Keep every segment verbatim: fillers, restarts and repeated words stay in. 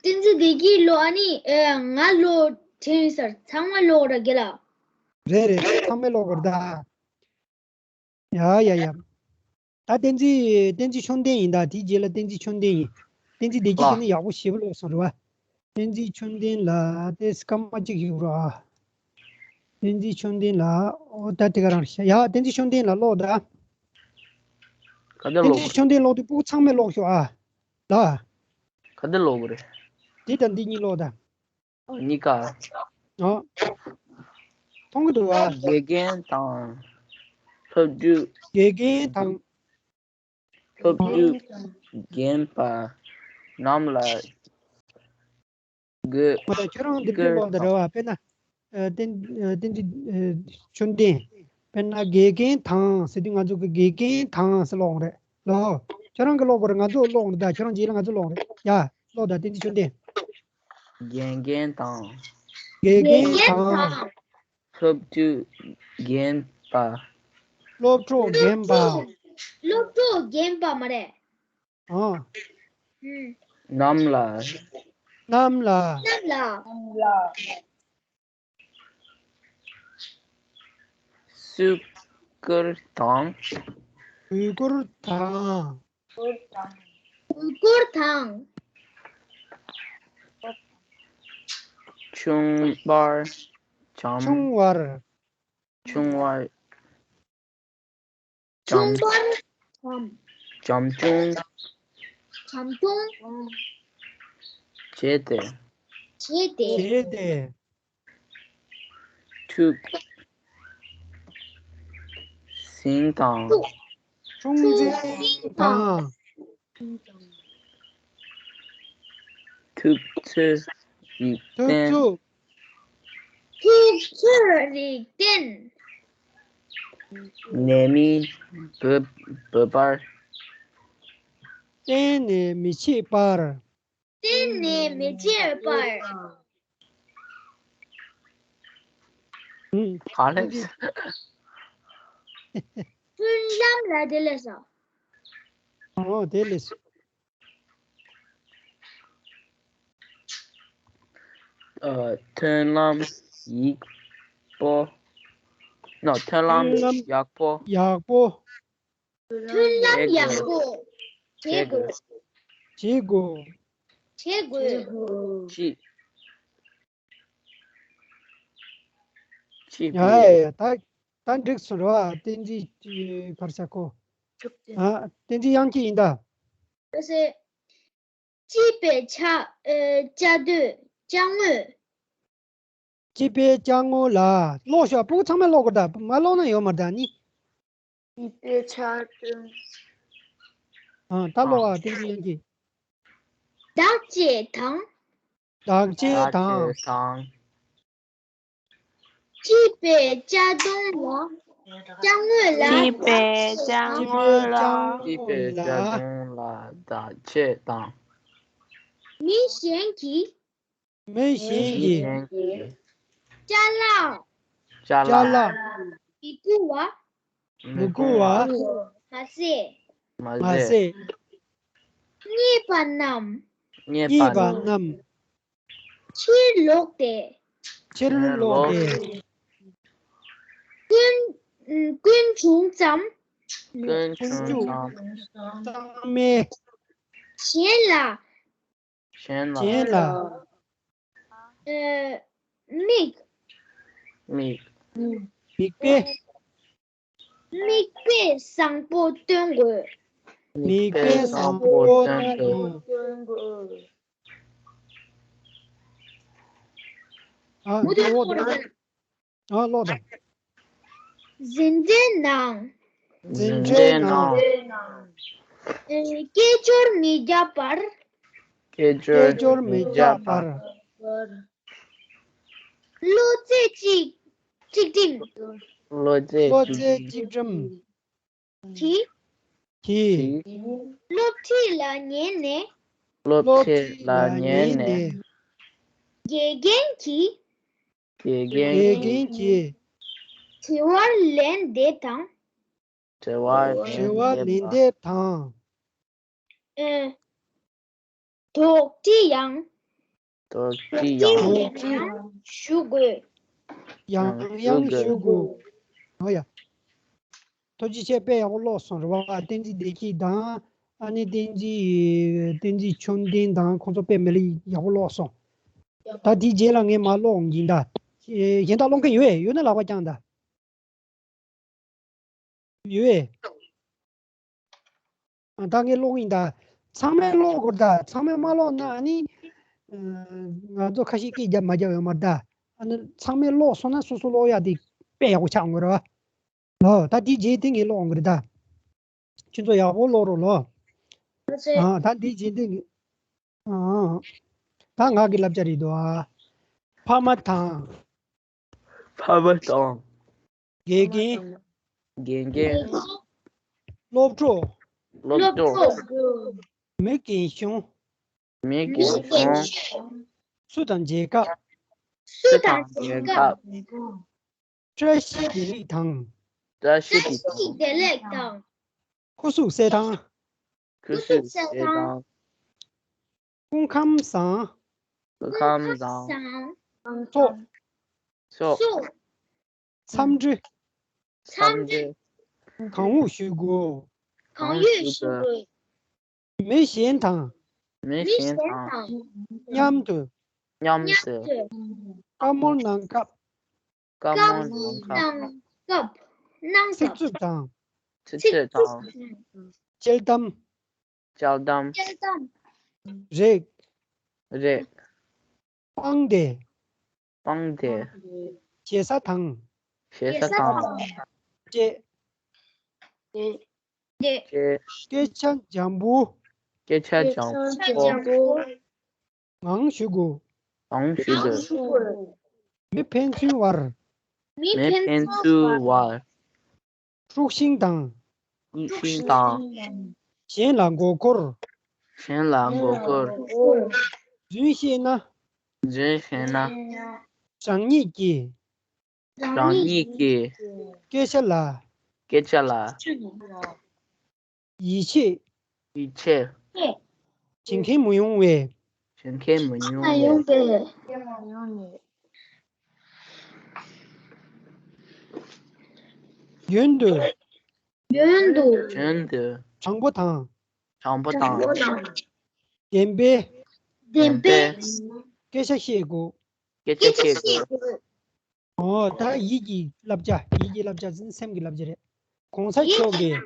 བསྟན་འཛིན་བདེ་སྐྱིད་ལོ། ཨ་ནི་ཨེ་ང་ལོ་དྲན་ཡིན་ས་རེད། ཚང་མ་ལོ་ར་གི་ལ། རེད་རེད། ཚང་མས་ཀློག་དགོས་རེད་ད། ཡ་ཡ་ཡ། ད་བསྟན་འཛིན་བསྟན་འཛིན་ཆོས་ལྡན་ཡིན་ད། དེའི་རྗེས་ལ་བསྟན་འཛིན་ཆོས་ལྡན་ཡིན། བསྟན་འཛིན་བདེ་སྐྱིད་ལགས། དེ་ནི་ཡག་པོ་ཞེ་པོ་ཀློག་སོང་རེད་བ། བསྟན་འཛིན་ཆོས་ལྡན་ལགས་དེ་སྐར་མ་གཅིག་ཞུ་རོགས་ཨ། བསྟན་འཛིན་ཆོས་ལྡན་ལགས། ཨོ་ད་དེ་ག་རང་ཤ། ཡ་བསྟན་འཛིན་ཆོས་ལྡན་ལགས་ཀློག་ད། ག་དེ་བསྟན་ཀློག་འཛིན་ཆོས་ལྡན་ཀློག་དུས་སྤུ་གུ་ཚང་མས་ཀློག་ཤོག་ཨ། ལགས། ག་དེ་ཀློག་དགོས་རེད། འདི་དང་འདི་གཉིས་ཀློག་ད། གཉིས་ཀ། ཨོ། མཐོང་གི་འདུག་ཨ། དགེ་རྒན་དང་། སློབ་ཕྲུག་དགེ་རྒན་དང་། སློབ་ཕྲུག་རྒན་པ་རྣམས་ལ་དགོས། མ་ད་ཁྱོད་རང་འདི་འདྲ་ཀློག་འདི་རེད་བ། དཔེར་ན། ཨ་བསྟན་ཨ་བསྟན་འཛིན་ཨ་ཆོས་ལྡན། དཔེར་ན་དགེ་རྒན་དང་ཟེར་དུས་ང་ཚོ་གི་དགེ་རྒན་དང་ཟེར་ཀློག་འོང་རེད་ལོ། ཁྱོད་རང་གི་ཀློག་དགོས་རེད། ང་ཚོ་ཀློག་འོང་རེད་ད། ཁྱོད་རང་རྗེས་ལ་ང་ཚོ་ཀློག་འོང་རེད། ཡ་ཀློག་ད། བསྟན་འཛིན་ཆོས་ལྡན། དགེ་རྒན་དང་། དགེ་རྒན་དང་། སློབ་ཕྲུག་རྒན་པ། སློབ་ཕྲུག་རྒན་པ། སློབ་ཕྲུག་རྒན་པ་མ་རེད། ཨ། ཨུམ། རྣམས་ལ། རྣམས་ལ། རྣམས་ལ། གུས་བཀུར་དང་། གུས་བཀུར་དང་། གུས་བཀུར་དང་། ཆུང་བར་བྱམས། ཆུང་བར། ཆུང་བར་བྱམས། ཆུང་བར་བྱམས། བྱམས་སྐྱོང་། བྱམས་སྐྱོང་། བྱས་ཏེ། བྱས་ཏེ། བྱས་ཏེ། ཐུགས་འཛིན་དང་། ཐུགས། ཐུགས་འཛིན་དང་། ཐུབ་ཚོད་རིགས་ཐུབ་བསྟན། ཚོད། ཐུབ་ཚོད་རིགས་བསྟན། ནད་མེད་བོད་བོད་པར། གཏན་ནས་མི་བྱེད་པར། གཏན་ནས་མི་བྱེད་པར། ཨུམ། ག་ལེ། མཐུན་ལམ་ལ་དེ་ལས་སོ། ཨོ་དེ་ལས་སོ། ཨ། མཐུན་ལམ་ཡག་པོ། ནོ། མཐུན་ལམ་མཐུན་ལམ་ཡག་པོ། ཡག་པོ། མཐུན་ལམ་ཡག་པོ་བྱེད་དགོས། བྱེད་དགོས། བྱེད་དགོས། ཅི། ཅི། ཡ་ཡ་ཡ། ད་ད་འགྲིག་སོང་ར། བསྟན་འཛིན་གར་ས་ཁོ། ཨ། བསྟན་འཛིན་དབྱངས་སྐྱིད་ཡིན་ད། ལགས་སེ། སྐྱིད་པའི་ཆ་ཨ་བཅའ་སྡོད་བཅའ་དངོས། སྐྱིད་པའི་བཅའ་དངོས་ལ། ཀློག་ཤོག་སྤུ་གུ་ཚང་མས་ཀློག་དགོས་ད། མ་ཀློག་ན་ཡོད་མ་རེད་ད་ནི། སྐྱིད་པའི་ཆ་དོན། ཨ། ད་ཀློག་ཨ། བསྟན་འཛིན་དབྱངས་སྐྱིད། བདག་གཅེས་དང་། བདག་གཅེས་དང་། བདག་གཅེས་དང་། སྐྱིད་པའི་བཅའ་དོན་ལ། བཅའ་དངོས་ལ། སྐྱིད་པའི་བཅའ་དངོས་ལ། སྐྱིད་པའི་བཅའ་དོན་ལ་བདག་གཅེས་དང་། མི་གཞན་གྱིས། མི་གཞན་གྱིས། ཅ་ལག་ཅ་ལག་མི་བསྐུར་བ། མི་བསྐུར་བ། མ་ཟད། མ་ཟད། རྙེད་པ་རྣམས། རྙེད་པ་རྣམས། ཕྱིར་ལོག་སྟེ། ཕྱིར་ལོག་སྟེ། ཀུན། ཀུན་འབྱུང་ཙམ། ཀུན་འབྱུང་ཙམ། གཞན་ལ། གཞན་ལ། གཞན་ལ། ཨ། མིག་མིག་མིག་དཔེ། མིག་དཔེ་བཟང་པོ་སྟོན་དགོས། མིག་དཔེ་བཟང་པོ་སྟོན་དགོས། ཨ། མུ་མཐུད་ཀློག་དང་། ཨ། ཀློག་དང་། འཛིན་གྲྭའི་ནང་། འཛིན་གྲྭའི་ནང་། ཨེ། སྐད་ཅོར་མི་རྒྱག་པར། སྐད་ཅོར་མི་རྒྱག་པར། བློ་རྩེ་གཅིག་གཅིག་སྒྲིམ། བློ་རྩེ་གཅིག་སྒྲིམ། གྱིས། གྱིས། སློབ་ཁྲིད་ལ་ཉན་ནས། སློབ་ཁྲིད་ལ་ཉན་ནས། དགེ་རྒན་གྱིས། དགེ་རྒན་གྱིས། དྲི་བར་ལན་འདེབས་དང་། དྲི་བར་ལན་འདེབས་དང་། ཨེ། དོགས་འདྲི་ཡང་ ཐུགས་རྗེ་ཡང་ཞུ་དགོས། ཡང་ཡང་ཞུ་དགོས། ཨོ་ཡ། ཐུགས་རྗེ་ཆེ། དཔེ་ཡག་པོ་ཀློག་སོང་རེད་བ། བསྟན་འཛིན་བདེ་སྐྱིད་དང་། ཨ་ནི་བསྟན་འཛིན། བསྟན་འཛིན་ཆོས་ལྡན་དང་ཁོང་ཚོ་དཔེ་མི་ལ་ཡག་པོ་ཀློག་སོང་། ད་དེའི་རྗེས་ལ་ངས་མར་ཀློག་འོང་གིན་ད། གཞན་དག་ཀློག་མཁན་ཡོད་ཡོད་ན་ལག་པ་བརྐྱངས་ད། ཡོད། ཨ། ད་ངས་ཀློག་ཡིན་ད། ཚང་མས་ཀློག་དགོས་ད། ཚང་མས་མ་ཀློག་ན་ཨ་ནི། ཨ། ང་ཚོ་ཁ་ཤས་སྐད་རྒྱབ་མ་རྒྱབ་ཡོད་མ་རེད་ད། ཨ་ནི་ཚང་མས་ཀློག་སོང་ན་སོ་སོ་ཀློག་ཡག་དེ་དཔེ་ཡག་པོ་ཆགས་འོང་གི་རེད་བ། ཨོ། ད་དེའི་རྗེས་དེ་ངས་ཀློག་འོང་གི་རེད་ད། ཁྱེད་ཚོ་ཡག་པོ་ཀློག་རོགས་ལོ། ཨ། ད་དེའི་རྗེས་དེ་ངས། ཨ། ད་ངག་གི་བསླབ་བྱ་རེད་དོ། ཨ། ཕ་མ་དང་། ཕ་མ་དང་། དགེ་རྒན། དགེ་རྒན། སློབ་གྲོགས། སློབ་གྲོགས། མི་རྒན་གཞོན། མི་རྒན་གཞོན། སུ་དང་མཇལ་སྐབས། སུ་དང་མཇལ་སྐབས། བཀྲ་ཤིས་བདེ་ལེགས་དང་། བཀྲ་ཤིས་བདེ་ལེགས་དང་། སྐུ་གཟུགས་གསལ་ཐང་། སྐུ་གཟུགས་གསལ་ཐང་། སྐུ་ཁམས་བཟང་། སྐུ་ཁམས་བཟང་། ཚོགས། ཚོགས། འཚམས་འདྲི། འཚམས་འདྲི། གང་འོས་ཞུ་དགོས། གང་འོས་ཞུ་དགོས། མི་གཞན་དང་། མི་གཞན་དང་། མཉམ་དུ། མཉམ་དུ། བཀའ་མོལ་གནང་སྐབས། བཀའ་མོལ་གནང་སྐབས། གནང་སྐབས། ཚིག་རྩུབ་དང་། ཚིག་རྩུབ་དང་། འཆལ་གཏམ། འཆལ་གཏམ། འཆལ་གཏམ། རེག་རེག་སྤངས་ཏེ། སྤངས་ཏེ། ཞེ་ས་དང་། ཞེ་ས་དང་། བཅས། བཅས། སྐད་ཆ་འཇམ་པོ། སྐད་ཆ་འཇམ་པོ། ངང་ཞུ་དགོས། ངང་ཞུ་དགོས། མི་ཕན་ཚུན་བར། མི་ཕན་ཚུན་བར། དཀྲུག་ཤིང་དང་། དཀྲུག་ཤིང་དང་། གཞན་ལ་མགོ་སྐོར། གཞན་ལ་མགོ་སྐོར། རྫུན་བཤད་ན། རྫུན་བཤད་ན། རང་ཉིད་ཀྱི། རང་ཉིད་ཀྱི། སྐད་ཆ་ལ། སྐད་ཆ་ལ། ཡིད་ཆེས། ཡིད་ཆེས། བྱེད་མཁན་མི་ཡོང་བས། བྱེད་མཁན་མི་ཡོང་བས། ཡོན་ཏན། ཡོན་ཏན། ཡོན་ཏན། དྲང་པོ་དང་། དྲང་པོ་དང་། བདེན་པའི། བདེན་པའི། སྐད་ཆ་བཤད་དགོས། སྐད་ཆ་བཤད་དགོས། ཨོ། ད་ཡིད་ཀྱི་བསླབ་བྱ། ཡིད་ཀྱི་བསླབ་བྱ་ཟེར་ན་སེམས་ཀྱི་བསླབ་བྱ་རེད། གོང་ས་མཆོག་གིས།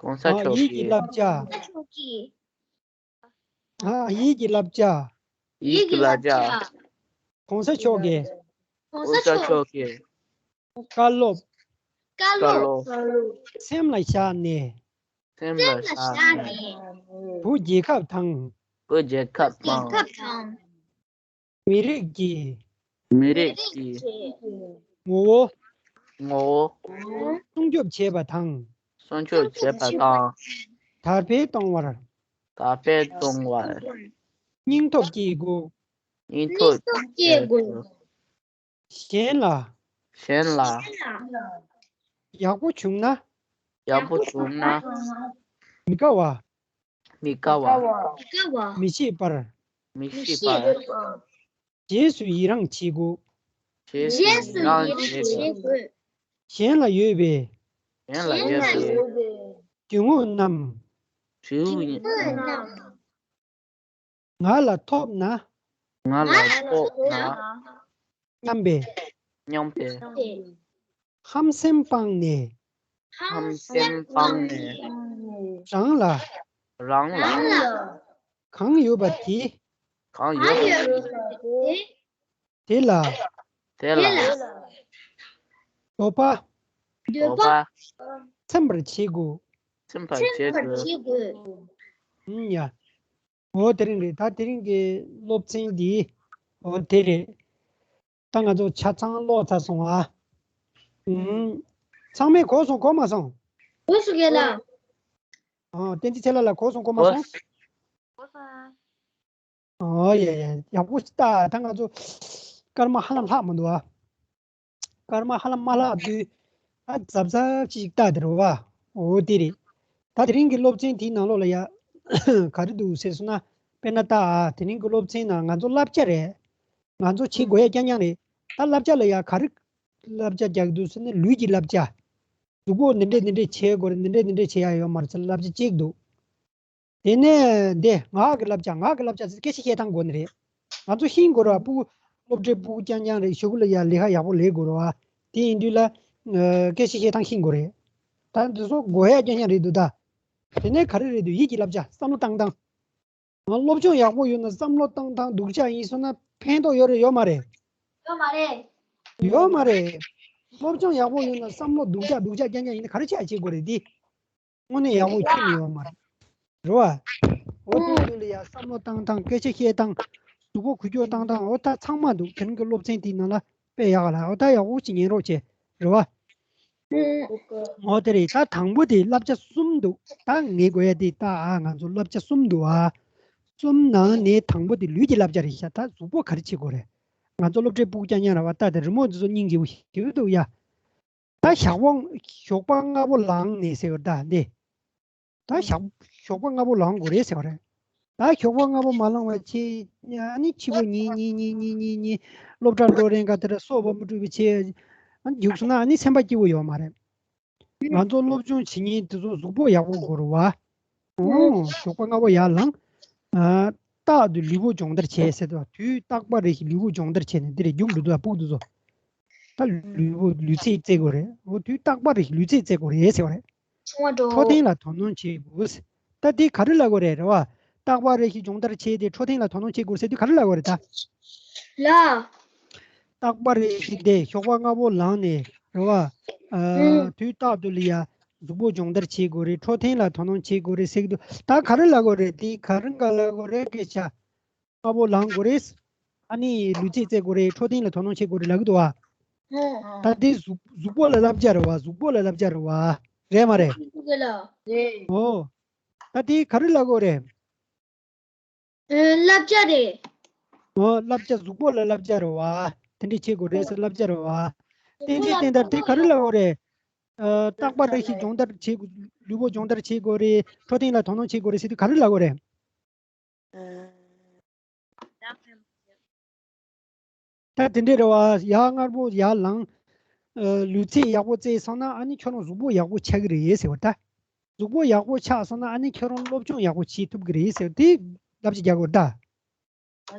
གོང་ས་ཨོ། མཆོག་ཡིད་ཀྱི་གིས། བསླབ་བྱ། ཨ། ཡིད་ཀྱི་བསླབ་བྱ། ཡིད་ཀྱི་བསླབ་བྱ། གོང་ས་མཆོག་གིས། གོང་ས་མཆོག་གིས། བཀའ་སློབ། བཀའ་སློབ། སེམས་ལ་བཞག་ནས། སེམས་ལ་བཞག་ནས། བོད་རྒྱལ་ཁབ་དང་། བོད་རྒྱལ་ཁབ་དང་། མི་རིགས་ཀྱི། མི་རིགས་ཀྱི། ངོ་བོ། ངོ་བོ། སྲུང་སྐྱོབ་བྱེད་པ་དང་། སྲུང་སྐྱོབ་བྱེད་པ་དང་། དར་སྤེལ་གཏོང་བར། དར་སྤེལ་གཏོང་བར། སྙིང་སྟོབས་སྐྱེད་དགོས། སྙིང་སྟོབས་སྐྱེད་དགོས། གཞན་ལ། གཞན་ལ། ཡག་པོ་བྱུང་ན། ཡག་པོ་བྱུང་ན། མི་དགའ་བ། མི་དགའ་བ། མི་བྱེད་པར། མི་བྱེད་པར། རྗེས་སུ་ཡི་རང་བྱེད་དགོས། རྗེས་སུ་ཡི་རང་བྱེད་དགོས། གཞན་ལ་ཡོད་པའི། གཞན་ལ་ཡོད་པའི། རྒྱུ་དངོས་རྣམས། རྒྱུ་དངོས་རྣམས། ང་ལ་ཐོབ་ན། ང་ལ་ཐོབ་ན། སྙམ་པའི། སྙམ་པའི། ཧམ་སེམས་སྤངས་ནས། ཧམ་སེམས་སྤངས་ནས། རང་ལ། རང་ལ། གང་ཡོད་པ་དེ། གང་ཡོད་པ་དེ། དེ་ལ། དེ་ལ། འདོད་པ། འདོད་པ། ཚིམ་པར་བྱེད་དགོས། ཚིམ་པར་བྱེད་དགོས། ཨུམ། ཡ། འོ། དེ་རིང་རེད། ད་དེ་རིང་གི་སློབ་ཚན་འདི། འོ། དེ་རེད། ད་ང་ཚོ་ཆ་ཚང་ཀློག་ཚར་སོང་ཨ། ཨུམ། ཚང་མས་གོ་སོང་གོ་མ་སོང་། གོ་སོང་ཡ་ལ། ཨོ། བསྟན་འཛིན་ཚེ་ལགས་ལ་གོ་སོང་གོ་མ་སོང་། གོ་སོང་། ཨོ་ཡ་ཡ། ཡག་པོ་ཞིག་ལྟ། ད་ང་ཚོ་སྐར་མ་ཧ་ལམ་ལྷག་མི་འདུག་ཨ། སྐར་མ་ཧ་ལམ་མ་ལྷག་དུས། ཨ། གཟབ་གཟབ་ཅིག་ལྟ་དེ་རེད་བ། འོ། དེ་རེད། ད་དེ་རིང་གི་སློབ་ཚན་དེའི་ནང་ལོགས་ལ་ཡ། ག་རེ་འདུག་ཟེར་སོང་ན། དཔེར་ན་ད་དེ་རིང་གི་སློབ་ཚན་ནང་ང་ཚོ་བསླབ་བྱ་རེད། ང་ཚོ་བྱེད་དགོས་ཡ་རྐྱང་རྐྱང་རེད། ད་བསླབ་བྱ་ལ་ཡ་ག་རེ་བསླབ་བྱ་རྒྱག་འདུག་ཟེར་ན་ལུས་ཀྱི་བསླབ་བྱ། གཟུགས་པོ་འདི་འདྲས་འདི་འདྲས་བྱེད་དགོས་རེད། འདི་འདྲས་འདི་འདྲས་བྱེད་ཡ་ཡོད་མ་རེད་ཟེར་བསླབ་བྱ་གཅིག་འདུག་དེ་ནས་འདི་ངག་གི་བསླབ་བྱ། ངག་གི་བསླབ་བྱ་ཟེར་སྐད་ཆ་བཤད་སྟངས་དགོས་ནི་རེད། ང་ཚོ་ཤེས་དགོས་རེད་བ། སྤུ་གུ་སློབ་གྲྭའི་སྤུ་གུ་རྐྱང་རྐྱང་རེད། ཞོགས་པ་ལ་ཡ་ལས་ཀ་ཡག་པོ་ལས་དགོས་རེད་བ། དེ་ཡིན་དུས་ལ་ཨ་སྐད་ཆ་བཤད་སྟངས་ཤེས་དགོས་རེད། ད་འདི་ཚོ་དགོས་ཡ་རྐྱང་རྐྱང་རེད་འདུག་ད། དེ་ནས་ག་རེ་རེད་འདུག་ཡིད་ཀྱི་བསླབ་བྱ། བསམ་བློ་བཏང་སྟངས། ང་སློབ་སྦྱོང་ཡག་པོ་ཡོད་ན་བསམ་བློ་བཏང་སྟངས་སྡུག་ཅག་ཡིན་སོང་ན་ཕན་ཐོགས་ཡོད་རེད་ཡོད་མ་རེད། ཡོད་མ་རེད། ཡོད་མ་རེད། སློབ་སྦྱོང་ཡག་པོ་ཡོད་ན་བསམ་བློ་སྡུག་ཅག་སྡུག་ཅག་རྐྱང་རྐྱང་ཡིན་ན་ག་རེ་བྱས་བྱེད་དགོས་རེད་འདི། དངོས་གནས་ཡག་པོ་ཁྱོན་ནས་ཡོད་མ་རེད། རེད་བ། འོ་དེ་ཚོ་ལ་ཡ་བསམ་བློ་བཏང་སྟངས། སྐད་ཆ་བཤད་སྟངས། གཟུགས་པོ་འགུལ་སྐྱོད་བཏང་སྟངས། འོ་ད་ཚང་མ་འདུག་དེ་རིང་གི་སློབ་ཚན་དེའི་ནང་ལ་དཔེ་ཡག་ལ། འོ་ད་ཡག་པོ་ཅིག་ཉན་རོགས་བྱེད། རེད་བ། འོ་དེ་རེད། ད་དང་པོ་དེ་བསླབ་བྱ་གསུམ་འདུག་ད་ངས་གོ་ཡ་དེ་ད་ཨ་ང་ཚོ་བསླབ་བྱ་གསུམ་འདུག་ཨ། གསུམ་ནང་ནས་དང་པོ་དེ་ལུས་ཀྱི་བསླབ་བྱ་རེད་ཤག་ད་གཟུགས་པོ་ག་རེ་བྱེད་དགོས་རེད། ང་ཚོ་སློབ་གྲྭའི་སྤུ་གུ་རྐྱང་རྐྱང་རེད་བ། ད་དེ་རི་མོ་འདི་ཚོ་སྙིང་རྗེ་པོ་ཞེ་པོ་འདུག་ཡ། ད་ཞོགས་པ་ཞོགས་པ་སྔ་པོ་ལངས་ནས་ཟེར་བ་ད་འདི། ད་ཞག་ཞོགས་པ་སྔ་པོ་ལངས་དགོས་རེད་ཟེར་བ་རེད། ད་ཞོགས་པ་སྔ་པོ་མ་ལངས་པ་བྱས། ཨ་ནི་ཕྱི་པོ་ཉལ་ཉལ་ཉལ་ཉལ་ཉལ་ཉལ་སློབ་གྲྭ་འགྲོ་རན་ག་དེ་ར་སོ་བ་མི་འགྲུབ་པ་བྱས། ཨ་ནི་རྒྱུགས་སོང་ན་ཨ་ནི་སེམས་པ་སྐྱིད་པོ་ཡོད་མ་རེད། ང་ཚོ་སློབ་སྦྱོང་བྱེད་མཁན་དེ་ཚོ་གཟུགས་པོ་ཡག་པོ་དགོས་རེད་བ། ཨོ་ཞོགས་པ་སྔ་པོ་ཡར་ལངས། ཨ་རྟག་ཏུ་ལུས་པོ་སྦྱོང་བརྡར་བྱས་ཟེར་དུས། དུས་རྟག་པ་རེ་བཞིན་ལུས་པོ་སྦྱོང་བརྡར་བྱས་ནས་འདི་རེད། རྒྱུགས་འགྲོ་དུས་སྤུ་གུ་དེ་ཚོ། ད་ལུས་པོ་ལུས་ཚེགས་རྩེ་དགོས་རེད། འོ་དུས་རྟག་པ་རེ་བཞིན་ལུས་ཚེགས་རྩེ་དགོས་རེད་ཟེར་བ་རེད། ཆུང་བ་འགྲོ། འཕྲོད་བསྟེན་ལ་དོ་སྣང་བྱེད་དགོས། ད་དེ་ག་རེ་ལབ་དགོས་རེད། རེད་བ། རྟག་པ་རེ་བཞིན་སྦྱོང་བརྡར་བྱས་ཏེ་འཕྲོད་བསྟེན་ལ་དོ་སྣང་བྱེད་དགོས་ཟེར་དུས་ག་རེ་ལབ་དགོས་རེད་ད། ལ། རྟག་པ་རེ་བཞིན་དེ་ཞོགས་པ་སྔ་པོ་ལངས་ནས་རེད་བ། ཨ་ཨུ། དུས་རྟག་ཏུ་ལ་ཡ་གཟུགས་པོ་སྦྱོང་བརྡར་བྱེད་དགོས་རེད། འཕྲོད་བསྟེན་ལ་དོ་སྣང་བྱེད་དགོས་རེད་ཟེར་གི་འདུག་ད་ག་རེ་ལབ་དགོས་རེད། དེ་ག་རེ་འགའ་ལབ་དགོས་རེད། སྐད་ཆ། སྔ་པོ་ལངས་དགོས་རེད། ཨ་ནི་ལུས་ཚེགས་རྩེ་དགོས་རེད། འཕྲོད་བསྟེན་ལ་དོ་སྣང་བྱེད་དགོས་རེད་ལབ་གི་འདུག་བ། ཨུ། ད་དེ་གཟུགས་གཟུགས་པོ་ལ་བསླབ་བྱ་རེད་བ། གཟུགས་པོ་ལ་བསླབ་བྱ་རེད་བ། རེད་མ་རེད། ཨུ་ལ། རེད། ཨོ། ད་དེ་ག་རེ་ལབ་དགོས་རེད། ཨུ་བསླབ་བྱ་རེད། ཨོ་བསླབ་བྱ། གཟུགས་པོ་ལ་བསླབ་བྱ་རེད་བ། དེ་འདྲ་བྱེད་དགོས་རེད་ཟེར་བསླབ་བྱ་རེད་བ། གཟུགས་པོ་ཏན་ཏན་ལ་བསྟན་དར་དེ་ག་རེ་ལབ་དགོས་རེད། ཨ་རྟག་པ་རེ་བཞིན་སྦྱོང་བརྡར་བྱེད་དགོས། ལུས་པོ་སྦྱོང་བརྡར་བྱེད་དགོས་རེད། འཕྲོད་བསྟེན་ལ་དོ་སྣང་བྱེད་དགོས་རེད་ཟེར་དུས་ག་རེ་ལབ་དགོས་རེད། ད་དེ་འདྲ་རེད་བ། ཡར་སྔ་པོ་ཡར་ལངས། ཨ་ལུས་ཚེགས་ཡག་པོ་རྩེས་སོང་ན་ཨ་ནི་ཁྱོད་རང་གཟུགས་པོ་ཡག་པོ་ཆགས་ཀྱི་རེད་ཟེར་བ་ད། གཟུགས་པོ་ཡག་པོ་ཆགས་སོང་ན་ཨ་ནི་ཁྱོད་རང་སློབ་སྦྱོང་ཡག་པོ་བྱེད་ཐུབ་ཀྱི་རེད་ཟེར་བ་དེ་བསླབ་བྱ་རྒྱག་དགོས་ད།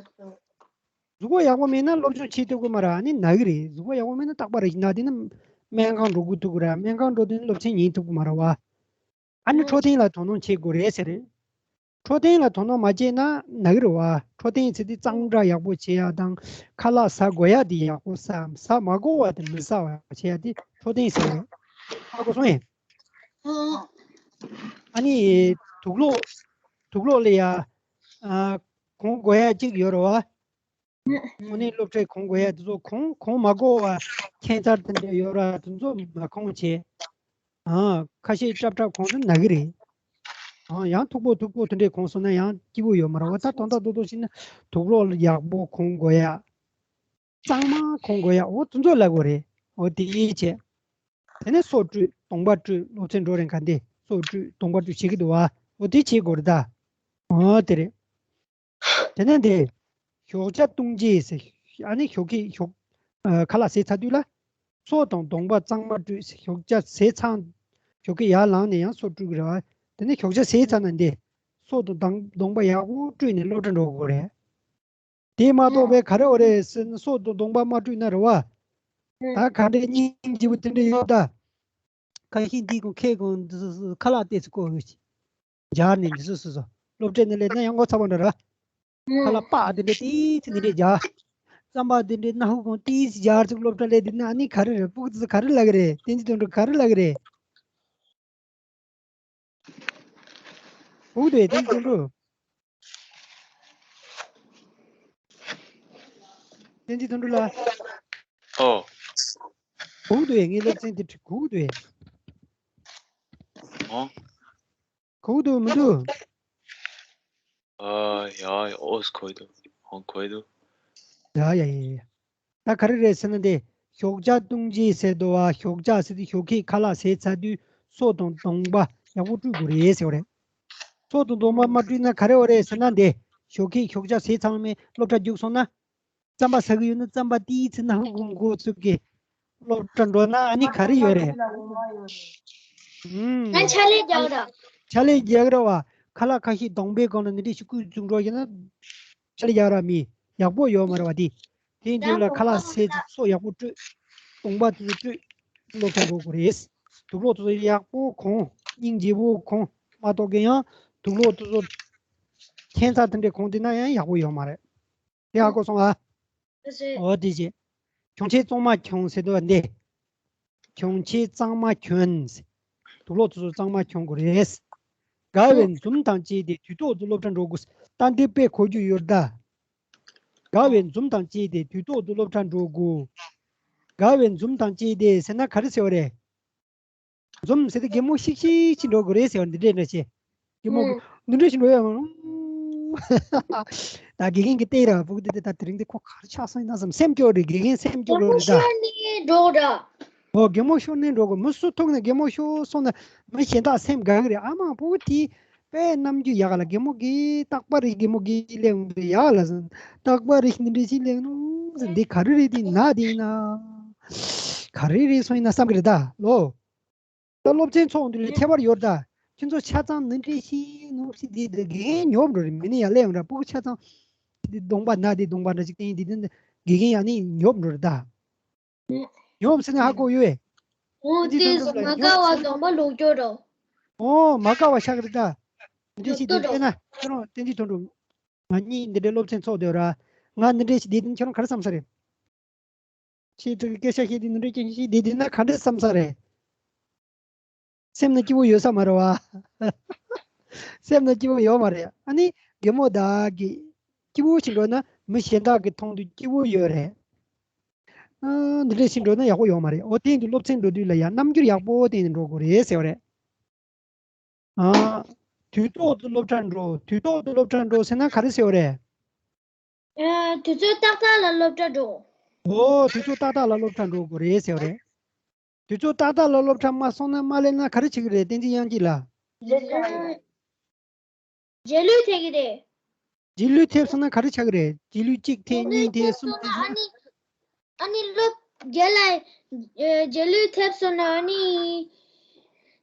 གཟུགས་པོ་ཡག་པོ་མེད་ན་སློབ་སྦྱོང་བྱེད་ཐུབ་ཀྱི་མ་རེད། ཨ་ནི་ན་གི་རེད། གཟུགས་པོ་ཡག་པོ་མེད་ན་རྟག་པ་རེ་བཞིན་ན་དེ་ནི་སྨན་ཁང་འགྲོ་དགོས་ཐུག་གི་རེད། སྨན་ཁང་འགྲོ་དུས་ནི་སློབ་ཚན་ཉན་ཐུབ་ཀྱི་མ་རེད་བ། ཨ་ནི་འཕྲོད་བསྟེན་ལ་དོ་སྣང་བྱེད་དགོས་རེད་ཟེར། འཕྲོད་བསྟེན་ལ་དོ་སྣང་མ་བྱས་ན་ན་གི་རེད་བ། འཕྲོད་བསྟེན་ཟེར་དུས་གཙང་སྦྲ་ཡག་པོ་བྱེད་ཡ་དང་། ཁ་ལག་ཟ་དགོས་ཡ་དེ་ཡག་པོ་ཟ། ཟ་མ་དགོས་པ་དེ་མི་ཟ་བ་བྱེད་ཡ་དེ་འཕྲོད་བསྟེན་ཟེར་རེད། ཧ་གོ་སོང་ངས། ཨ་ནི་དུག་ལོག་དུག་ལོག་ལ་ཡ་ཨ་གོང་དགོས་ཡ་གཅིག་ཡོད་རེད་བ། དངོས་གནས་སློབ་གྲྭའི་གོང་དགོས་ཡ་དེ་ཚོ་གོང་གོང་མ་དགོས་པ་ཁྱད་མཚར་དེ་འདྲ་ཡོད་ར། དེ་ཚོ་མ་གོང་བྱས། ཨ་ཁ་ཤས་སྲབ་སྲབ་གོང་སོང་ན་ན་གི་རེད། ཨ་ཡང་མཐུག་པོ་མཐུག་པོ་དེ་འདྲའི་གོང་སོང་ན་ཡང་སྐྱིད་པོ་ཡོད་མ་རེད་བ། ད་དོན་དག་རྡོག་རྡོག་བྱས་ན་དུག་ལོག་ཡག་པོ་གོང་དགོས་ཡ། གཙང་མ་གོང་དགོས་ཡ། འོ་དེ་ཚོ་ལབ་དགོས་རེད། འོ་དེ་བྱས། དེ་ནས་སོ་བཀྲུས། གདོང་པ་བཀྲུས། སློབ་ཚན་འགྲོ་རན་ག་འདི་སོ་བཀྲུས་གདོང་པ་བཀྲུས་བྱེད་ཀྱི་འདུག་བ། འོ་དེ་བྱེད་དགོས་རེད་ད། འོ་དེ་རེད། དེ་ནས་འདི། ཞོགས་ཇ་བཏུང་རྗེས་ཟེར། ཨ་ནི་ཞོགས་ཀས་ཞོགས། ཨ་ཁ་ལག་ཟས་ཚར་དུས་ལ། སོ་དང་གདོང་པ་གཙང་མ་བཀྲུས་ཟེར། ཞོགས་ཇ་ཟས་ཚར། ཞོགས་ཀས་ཡར་ལངས་ནས་ཡང་སོ་བཀྲུ་གི་རེད་བ། དེ་ནས་ཞོགས་ཇ་ཟས་ཚར་ན་འདི། སོ་དང་གདོང་པ་ཡག་པོ་བཀྲུས་ནས་སློབ་གྲྭ་འགྲོ་དགོས་རེད། དེ་མ་གཏོགས་པའི་ག་རེ་ཡོད་རེད་ཟེར་ན། སོ་དང་གདོང་པ་མ་བཀྲུས་ན་རེད་བ། ད་ག་འདྲའི་སྙིང་རྗེ་པོ་དེ་འདྲ་ཡོད་ད། ཁ་ཤས་འདི་གོང་ཁའི་གོང་འདི་སོ་སོ་ཁ་ལག་ཏོག་ཙམ་བཀོག་གི་སྦྱར་ནས་འདི་སོ་སོ་སོ་སློབ་གྲྭ་ནང་སླེབས་ན་ཡང་ངོ་ཚ་པོ་འདྲ་ར། ཁ་ལག་པགས་འདི་འདྲ་ཏོག་ཙམ་འདི་འདྲ་སྦྱར། རྩམ་པ་འདི་འདྲ་སྣ་ཁུག་གོང་ཏོག་ཙམ་སྦྱར་ཅིག་སློབ་གྲྭ་སླེབས་དུས་ན་ཨ་ནི་ག་རེ་རེད། སྤུ་གུ་ཚོ་ག་རེ་ལབ་གི་རེད། བསྟན་འཛིན་དོན་གྲུབ་ག་རེ་ལབ་གི་རེད། ཧུ་དེ་བསྟན་འཛིན་དོན་གྲུབ། བསྟན་འཛིན་དོན་གྲུབ་ལགས། ཨོ། ཧུ་དེ་ངའི་སློབ་ཚན་དེ་ཁྲིད་ཧུ་དེ། ཨོ། ཧུ་དེ་མི་འདུག་ཨ་ཡ་ཡ། ཨོ་ཁོ་དེ། ཨོ་ཁོ་དེ། ཡ་ཡ་ཡ་ཡ། ད་ག་རེ་རེད་ཟེར་ན་འདི། ཞོགས་ཇ་བཏུང་རྗེས་ཟེར་འདུག་བ། ཞོགས་ཇ་ཟེར་དུས་ཞོགས་ཀས་ཁ་ལག་ཟས་ཚར་དུས་སོ་དང་གདོང་པ་ཡག་པོ་བཀྲུ་དགོས་རེད་ཟེར་བ་རེད། སོ་དང་གདོང་པ་མ་བཀྲུས་ན་ག་རེ་ཡོད་རེད་ཟེར་ན་འདི། ཞོགས་ཀས་ཞོགས་ཇ་ཟས་ཚང་མས་སློབ་གྲྭ་རྒྱུགས་སོང་ན། རྩམ་པ་ཟ་གི་ཡོད་ན་རྩམ་པ་ཏིའི་ཚེ་ན་ཧུ་གུ་གུ་ཚུགས་ཀྱི་སློབ་གྲྭ་འགྲོ་ན་ཨ་ནི་ག་རེ་ཡོད་རེད། ཨུམ། ང་ཕྱག་ལས་རྒྱག་ར། ཕྱག་ལས་རྒྱག་ར་བ། ཁ་ལག་ཁ་ཤས་གདོང་པའི་སྒང་ལ་འདི་འདྲའི་ཤི་ཁུ་བཙུགས་འགྲོ་ཡིན་ན་ཕྱག་ལས་རྒྱག་ར་མི་ཡག་པོ་ཡོད་མ་རེད་བ་དེ། དེ་འདི་ལ་ཁ་ལག་ཟས་ཚོ་ཡག་པོ་སྤྲོད། གདོང་པ་དེ་ཚོ་སྤྲོད། སློབ་གྲྭ་འགྲོ་དགོས་རེད། དུག་སློག་དེ་ཚོ་ཡག་པོ་གོན། སྙིང་རྗེ་པོ་གོན། མ་གཏོགས་གན་ཡང་དུག་སློག་དེ་ཚོ་ཁྱད་མཚར་དེ་འདྲས་གོན་བསྡད་ན་ཡང་ཡག་པོ་ཡོད་མ་རེད། དེ་ཧ་གོ་སོང་ཨ། ཨོ་དེ་བྱས། གྱོན་ཆས་གཙང་མ་གྱོན་ཟེར་དུས་འདི། གྱོན་ཆས་གཙང་མ་གྱོན། དུག་སློག་དེ་ཚོ་གཙང་མ་གྱོན་དགོས་རེད། དགའ་བའི་འཛུམ་དང་བཅས་ཏེ་དུས་ཐོག་ཏུ་སློབ་གྲྭ་འགྲོ་དགོས། ད་འདི་དཔེ་གོ་རྒྱུ་ཡོད་ད། དགའ་བའི་འཛུམ་དང་བཅས་ཏེ་དུས་ཐོག་ཏུ་སློབ་གྲྭ་འགྲོ་དགོས། དགའ་བའི་འཛུམ་དང་བཅས་ཏེ་ཟེར་ན་ག་རེ་ཟེར་བ་རེད། འཛུམ་ཟེར་ཏེ་གད་མོ་ཤིག་ཤིག་ཅིག་འགྲོ་དགོས་རེད་ཟེར་བ་འདི་འདྲས་འདྲ་ཆེ། གད་མོ་ཧུམ། འདི་འདྲས་ཤིག་འགྲོ་ཡ། ད་དགེ་རྒན་གྱི་ལྟས་ར་ཕྲུ་གུ་དེ་དེ་ད་དེ་རིང་དེ་ཁོ་ག་རེ་ཆགས་སོང་ཡིན་ན་བསམ། སེམས་སྐྱོ་རེད། དགེ་རྒན་སེམས་སྐྱོ་གད་མོ་རེད་ད། ཤོར་ནས་འགྲོ་ར། ཨོ་གད་མོ་ཤོར་ནས་འགྲོ་དགོས། མི་སུ་ཐུག་ནས་གད་མོ་ཤོར་སོང་ན་མི་གཞན་དག་སེམས་དགའ་གི་རེད། ཨ་མ་ཕྲུ་གུ་དེ་དཔེ་རྣམ་འགྱུར་ཡག་ལ། གད་མོ་གི་རྟག་པར་རིག་གད་མོ་གི་ལེན་ཡག་ལ་ཟེར། རྟག་པར་རིག་འདི་འདྲས་ཅིག་ལེན་ནོ་ཟེར། འདི་ག་རེ་རེད། དེ་ན་དེ་ཡིན་ན་ག་རེ་རེད་སོང་ཡིན་ན་བསམ་གི་རེད་ད་ལོ། ད་སློབ་ཚན་ཚོགས་འདི་ལ་ཁྱད་པར་ཡོད་ད། ཁྱོད་ཚོ་ཆ་ཚང་འདི་འདྲས་ཤིག་ནོ་ཞིག་འདི་འདི་དགེ་རྒན་ཉོབ་འགྲོ་རེད། མི་ནི་ཡར་སླེབས་འདྲ། ཕྲུ་གུ་ཆ་ཚང་འདི་གདོང་པ་ན་འདི་གདོང་པ་འདྲ་ཅིག་བསྟན་འདི་འདི་དགེ་རྒན་ཡར་ནི་ཉོབ་འགྲོ་རེད་ད། ཉོབ་ཟེར་ན་ཧ་གོ་ཡོད་པས། འོ་འདི་དེ་ཚོ་ལ་མ་དགའ་བ་གདོང་པ་ལོག་སྐྱོ་འགྲོ། ཨོ་མ་དགའ་བ་ཤག་རེད་ད། འདི་ཞིག་འདི་ལྟས་ན་ཁྱོད་རང་བསྟན་འཛིན་དོན་གྲུབ། ང་གཉིས་འདི་འདྲའི་སློབ་ཚན་ཚོགས་བསྡད་ར། ང་འདི་འདྲའི་ཞིག་འདི་དེ་ཁྱོད་རང་ག་རེ་བསམ་ས་རེད། ཁྱེད་ཀྱི་སྐད་ཆ་བཤད་དུས་འདི་འདྲའི་སྐད་ཆ་བཤད་དེ་འདི་ན་ག་འདྲ་བསམ་ས་རེད། སེམས་ན་སྐྱིད་པོ་ཡོད་ས་མ་རེད་བ། སེམས་ན་སྐྱིད་པོ་ཡོད་མ་རེད། ཨ་ནི་རྒན་མོ་དག་གིས་སྐྱིད་པོ་ཞིག་འགྲོ་ན་མི་གཞན་དག་གིས་མཐོང་དུས་སྐྱིད་པོ་ཡོད་རེད། ཨ་འདི་འདྲ་ཞིག་འགྲོ་ན་ཡག་པོ་ཡོད་མ་རེད། འོ་དེ་ཡིན་དུས་སློབ་ཚན་འགྲོ་དུས་ལ་ཡང་རྣམ་འགྱུར་ཡག་པོ་བསྟན་ནས་འགྲོ་དགོས་རེད་ཟེར་བ་རེད། ཨ། དུས་ཐོག་ཏུ་སློབ་གྲྭར་འགྲོ། དུས་ཐོག་ཏུ་སློབ་གྲྭར་འགྲོ་ཟེར་ན་ག་རེ་ཟེར་བ་རེད། ཨ། དུས་ཚོད་ཏག་ཏག་ལ་སློབ་གྲྭར་འགྲོ། འོ། དུས་ཚོད་ཏག་ཏག་ལ་སློབ་གྲྭར་འགྲོ་དགོས་རེད་ཟེར་བ་རེད། དུས་ཚོད་ཏག་ཏག་ལ་སློབ་གྲྭར་མ་སོང་ན་མ་སླེབས་ན་ག་རེ་བྱེད་ཀྱི་རེད། བསྟན་འཛིན་དབྱངས་སྐྱིད་ལགས། རྗེས་ལུས་ཐེབས་ཀྱི་རེད། རྗེས་ལུས་ཐེབས་སོང་ན་ག་རེ་ཆགས་ཀྱི་རེད། རྗེས་ལུས་གཅིག་ཐེབས། རྗེས་ལུས་གཉིས་ཐེབས། ཐེབས་གསུམ་སོང་ན་ཐེབས། ཨ་ནི། ཨ་ནི་སློབ། རྗེས་ལ། ཨ། རྗེས་ལུས་ཐེབས་སོང་ན་ཨ་ནི།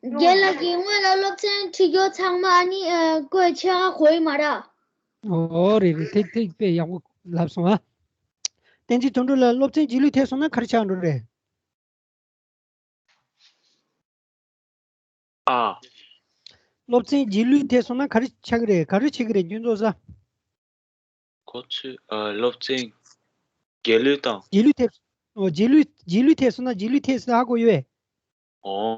རྗེས་ལ་གི་སྔོན་ལ་སློབ་ཚན་ཁྲིད་རྒྱུ་ཚང་མ་ཨ་ནི། ཨ། བཀོད་ཆ་གོ་ཡི་མ་ར། ཨོ་རེད་རེད། ཐིག་ཐིག་དཔེ་ཡག་པོ་ལབ་སོང་ཨ། བསྟན་འཛིན་དོན་གྲུབ་ལགས། སློབ་ཚན་རྗེས་ལུས་ཐེབས་སོང་ན་ག་རེ་ཆགས་འགྲོ་རེད། ཨ། སློབ་ཚན་རྗེས་ལུས་ཐེབས་སོང་ན་ག་རེ་ཆགས་ཀྱི་རེད། ག་རེ་བྱེད་ཀྱི་རེད་ཁྱོད་ཚོ་ས། ཁོ་ཚོས་ཨ་སློབ་ཚན་རྗེས་ལུས་དང་། རྗེས་ལུས་ཐེབས། ཨོ་རྗེས་ལུས་རྗེས་ལུས་ཐེབས་སོང་ན་རྗེས་ལུས་ཐེབས་སོང་ཧ་གོ་ཡོད་པས། ཨོ།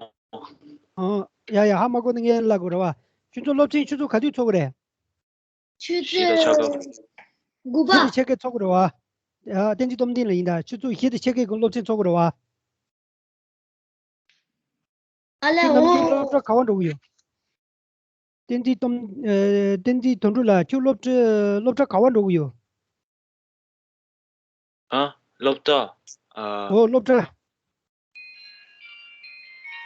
ཨོ་ཡ་ཡ་ཧ་མ་གོ་ན་ངས་ལབ་དགོས་རེད་བ། ཁྱོད་ཚོ་སློབ་ཚན་ཆུ་ཚོད་ག་དུས་ཚོགས་ཀྱི་རེད། ཆུ་ཚོད་བཞི་དང་ཕྱེད་ཀ། དགུ་པ། བཞི་དང་ཕྱེད་ཀ་ཚོགས་ཀྱི་རེད་བ། ཡ་བསྟན་འཛིན་སྟོབས་ལྡན་ལགས་ཡིན་ད། ཆུ་ཚོད་བཞི་དང་ཕྱེད་ཀའི་སྒང་སློབ་ཚན་ཚོགས་ཀྱི་རེད་བ། ཨ་ལས། ཁྱོད་ནམ་རྒྱུན་སློབ་གྲྭ་ག་པར་འགྲོ་གི་ཡོད། བསྟན་འཛིན་སྟོབས། ཨ། བསྟན་འཛིན་དོན་གྲུབ་ལགས། ཁྱོད་སློབ་གྲྭ་སློབ་གྲྭ་ག་པར་འགྲོ་གི་ཡོད། ཨ། སློབ་གྲྭ། ཨ། ཨོ་སློབ་གྲྭ།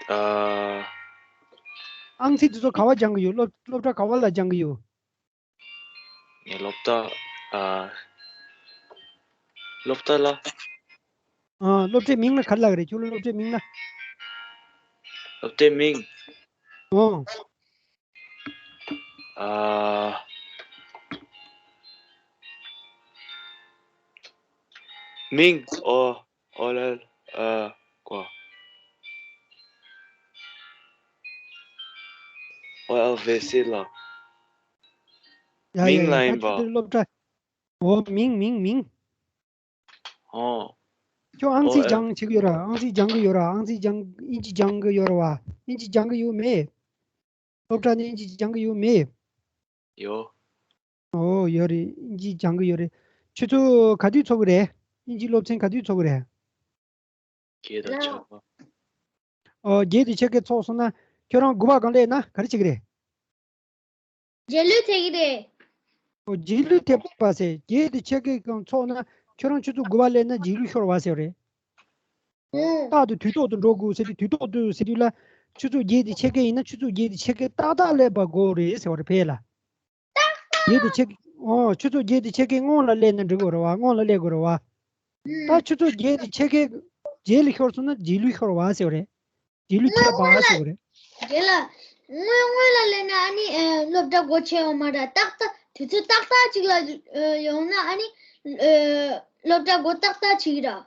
ཨ། ཨང་རྩིས་དེ་ཚོ་ག་པར་སྦྱང་གི་ཡོད། སློབ་སློབ་གྲྭ་ག་པར་ལ་སྦྱང་གི་ཡོད། ངས་སློབ་གྲྭ། ཨ། སློབ་གྲྭ་ལ། ཨ། སློབ་གྲྭའི་མིང་ལ་ག་རེ་ལབ་ཀྱི་རེད། ཁྱོད་ལ་སློབ་གྲྭའི་མིང་ལ། སློབ་གྲྭའི་མིང་། ཨོ། ཨ། མིང་། ཨོ། ཨོ་ལ། ཨ། ཀོ། ཨོ་ཨལ་ཝེ་སི་ལ། ཡ་ཡ་མིང་ལ་ཡ། ཡིན་པ། ད་ཁྱོད་སློབ་གྲྭ། ཨོ་མིང་མིང་མིང་། ཨོ། ཁྱོད་ཨང་རྩིས་ཨོ་ཨེལ། སྦྱང་བྱེད་ཀྱི་ཡོད་ར། ཨང་རྩིས་སྦྱང་གི་ཡོད་ར། ཨང་རྩིས་སྦྱང་། ཨིན་ཇི་སྦྱང་གི་ཡོད་ར་བ། ཨིན་ཇི་སྦྱང་གི་ཡོད་མེད། སློབ་གྲྭ་ནས་ཨིན་ཇི་སྦྱང་གི་ཡོད་མེད། ཡོད། ཨོ་ཡོད་རེད། ཨིན་ཇི་སྦྱང་གི་ཡོད་རེད། ཆུ་ཚོད་ག་དུས་ཚོགས་ཀྱི་རེད། ཨིན་ཇི་སློབ་ཚན་ག་དུས་ཚོགས་ཀྱི་རེད། བརྒྱད་དང་ཕྱེད་ཀ། ཨོ་བརྒྱད་དང་ཕྱེད་ཀ་ཚོགས་སོང་ན་ཁྱོད་རང་དགུ་པ་སྒང་སླེབས་ན་ག་རེ་བྱེད་ཀྱི་རེད། རྗེས་ལུས་ཐེབས་ཀྱི་རེད། ཨོ་རྗེས་ལུས་ཐེབས་པ་ཟེར། བརྒྱད་དང་ཕྱེད་ཀའི་སྒང་ཚོགས་ན་ཁྱོད་རང་ཆུ་ཚོད་དགུ་པ་སླེབས་ན་རྗེས་ལུས་ཤོར་བ་ཟེར་བ་རེད། ཨང་། རྟག་ཏུ་དུས་ཐོག་ཏུ་འགྲོ་དགོས་ཟེར་དུས། དུས་ཐོག་ཏུ་ཟེར་དུས་ལ་ཆུ་ཚོད་བརྒྱད་དང་ཕྱེད་ཀ་ཡིན་ན་ཆུ་ཚོད་བརྒྱད་དང་ཕྱེད་ཀ་ཏག་ཏག་སླེབས་པ་དགོས་རེད་ཟེར་བ་རེད་ཕ་གི་ལ། བརྒྱད་དང་ཕྱེད། ཨོ། ཆུ་ཚོད་བརྒྱད་དེ་ཕྱེད་ཀའི་སྔོན་ལ་སླེབས་ན་འགྲིག་གི་རེད་བ། སྔོན་ལ་སླེབས་དགོས་རེད་བ། ད་ཆུ་ཚོད་བརྒྱད་དེ་ཕྱེད་ཀའི་རྗེས་ལ་ཤོར་སོང་ན་རྗེས་ལུས་ཤོར་བ་ཟེར་བ་རེད། རྗེས་ལུས་ཐེབས་པ་ཟེར་བ་རེད། རྒན་ལགས། སྔོན་སྔོན་ལ་སླེབས་ན་ཨ་ནི་ཨེ་སློབ་གྲྭ་སྒོ་ཕྱེ་ཡོད་མ་རེད། ཏག་ཏག་དུས་ཚོད་ཏག་ཏག་ཅིག་ལ་ཨེ་ཡོང་ན་ཨ་ནི་ཨེ་སློབ་གྲྭ་སྒོ་ཏག་ཏག་ཕྱེ་གི་རེད།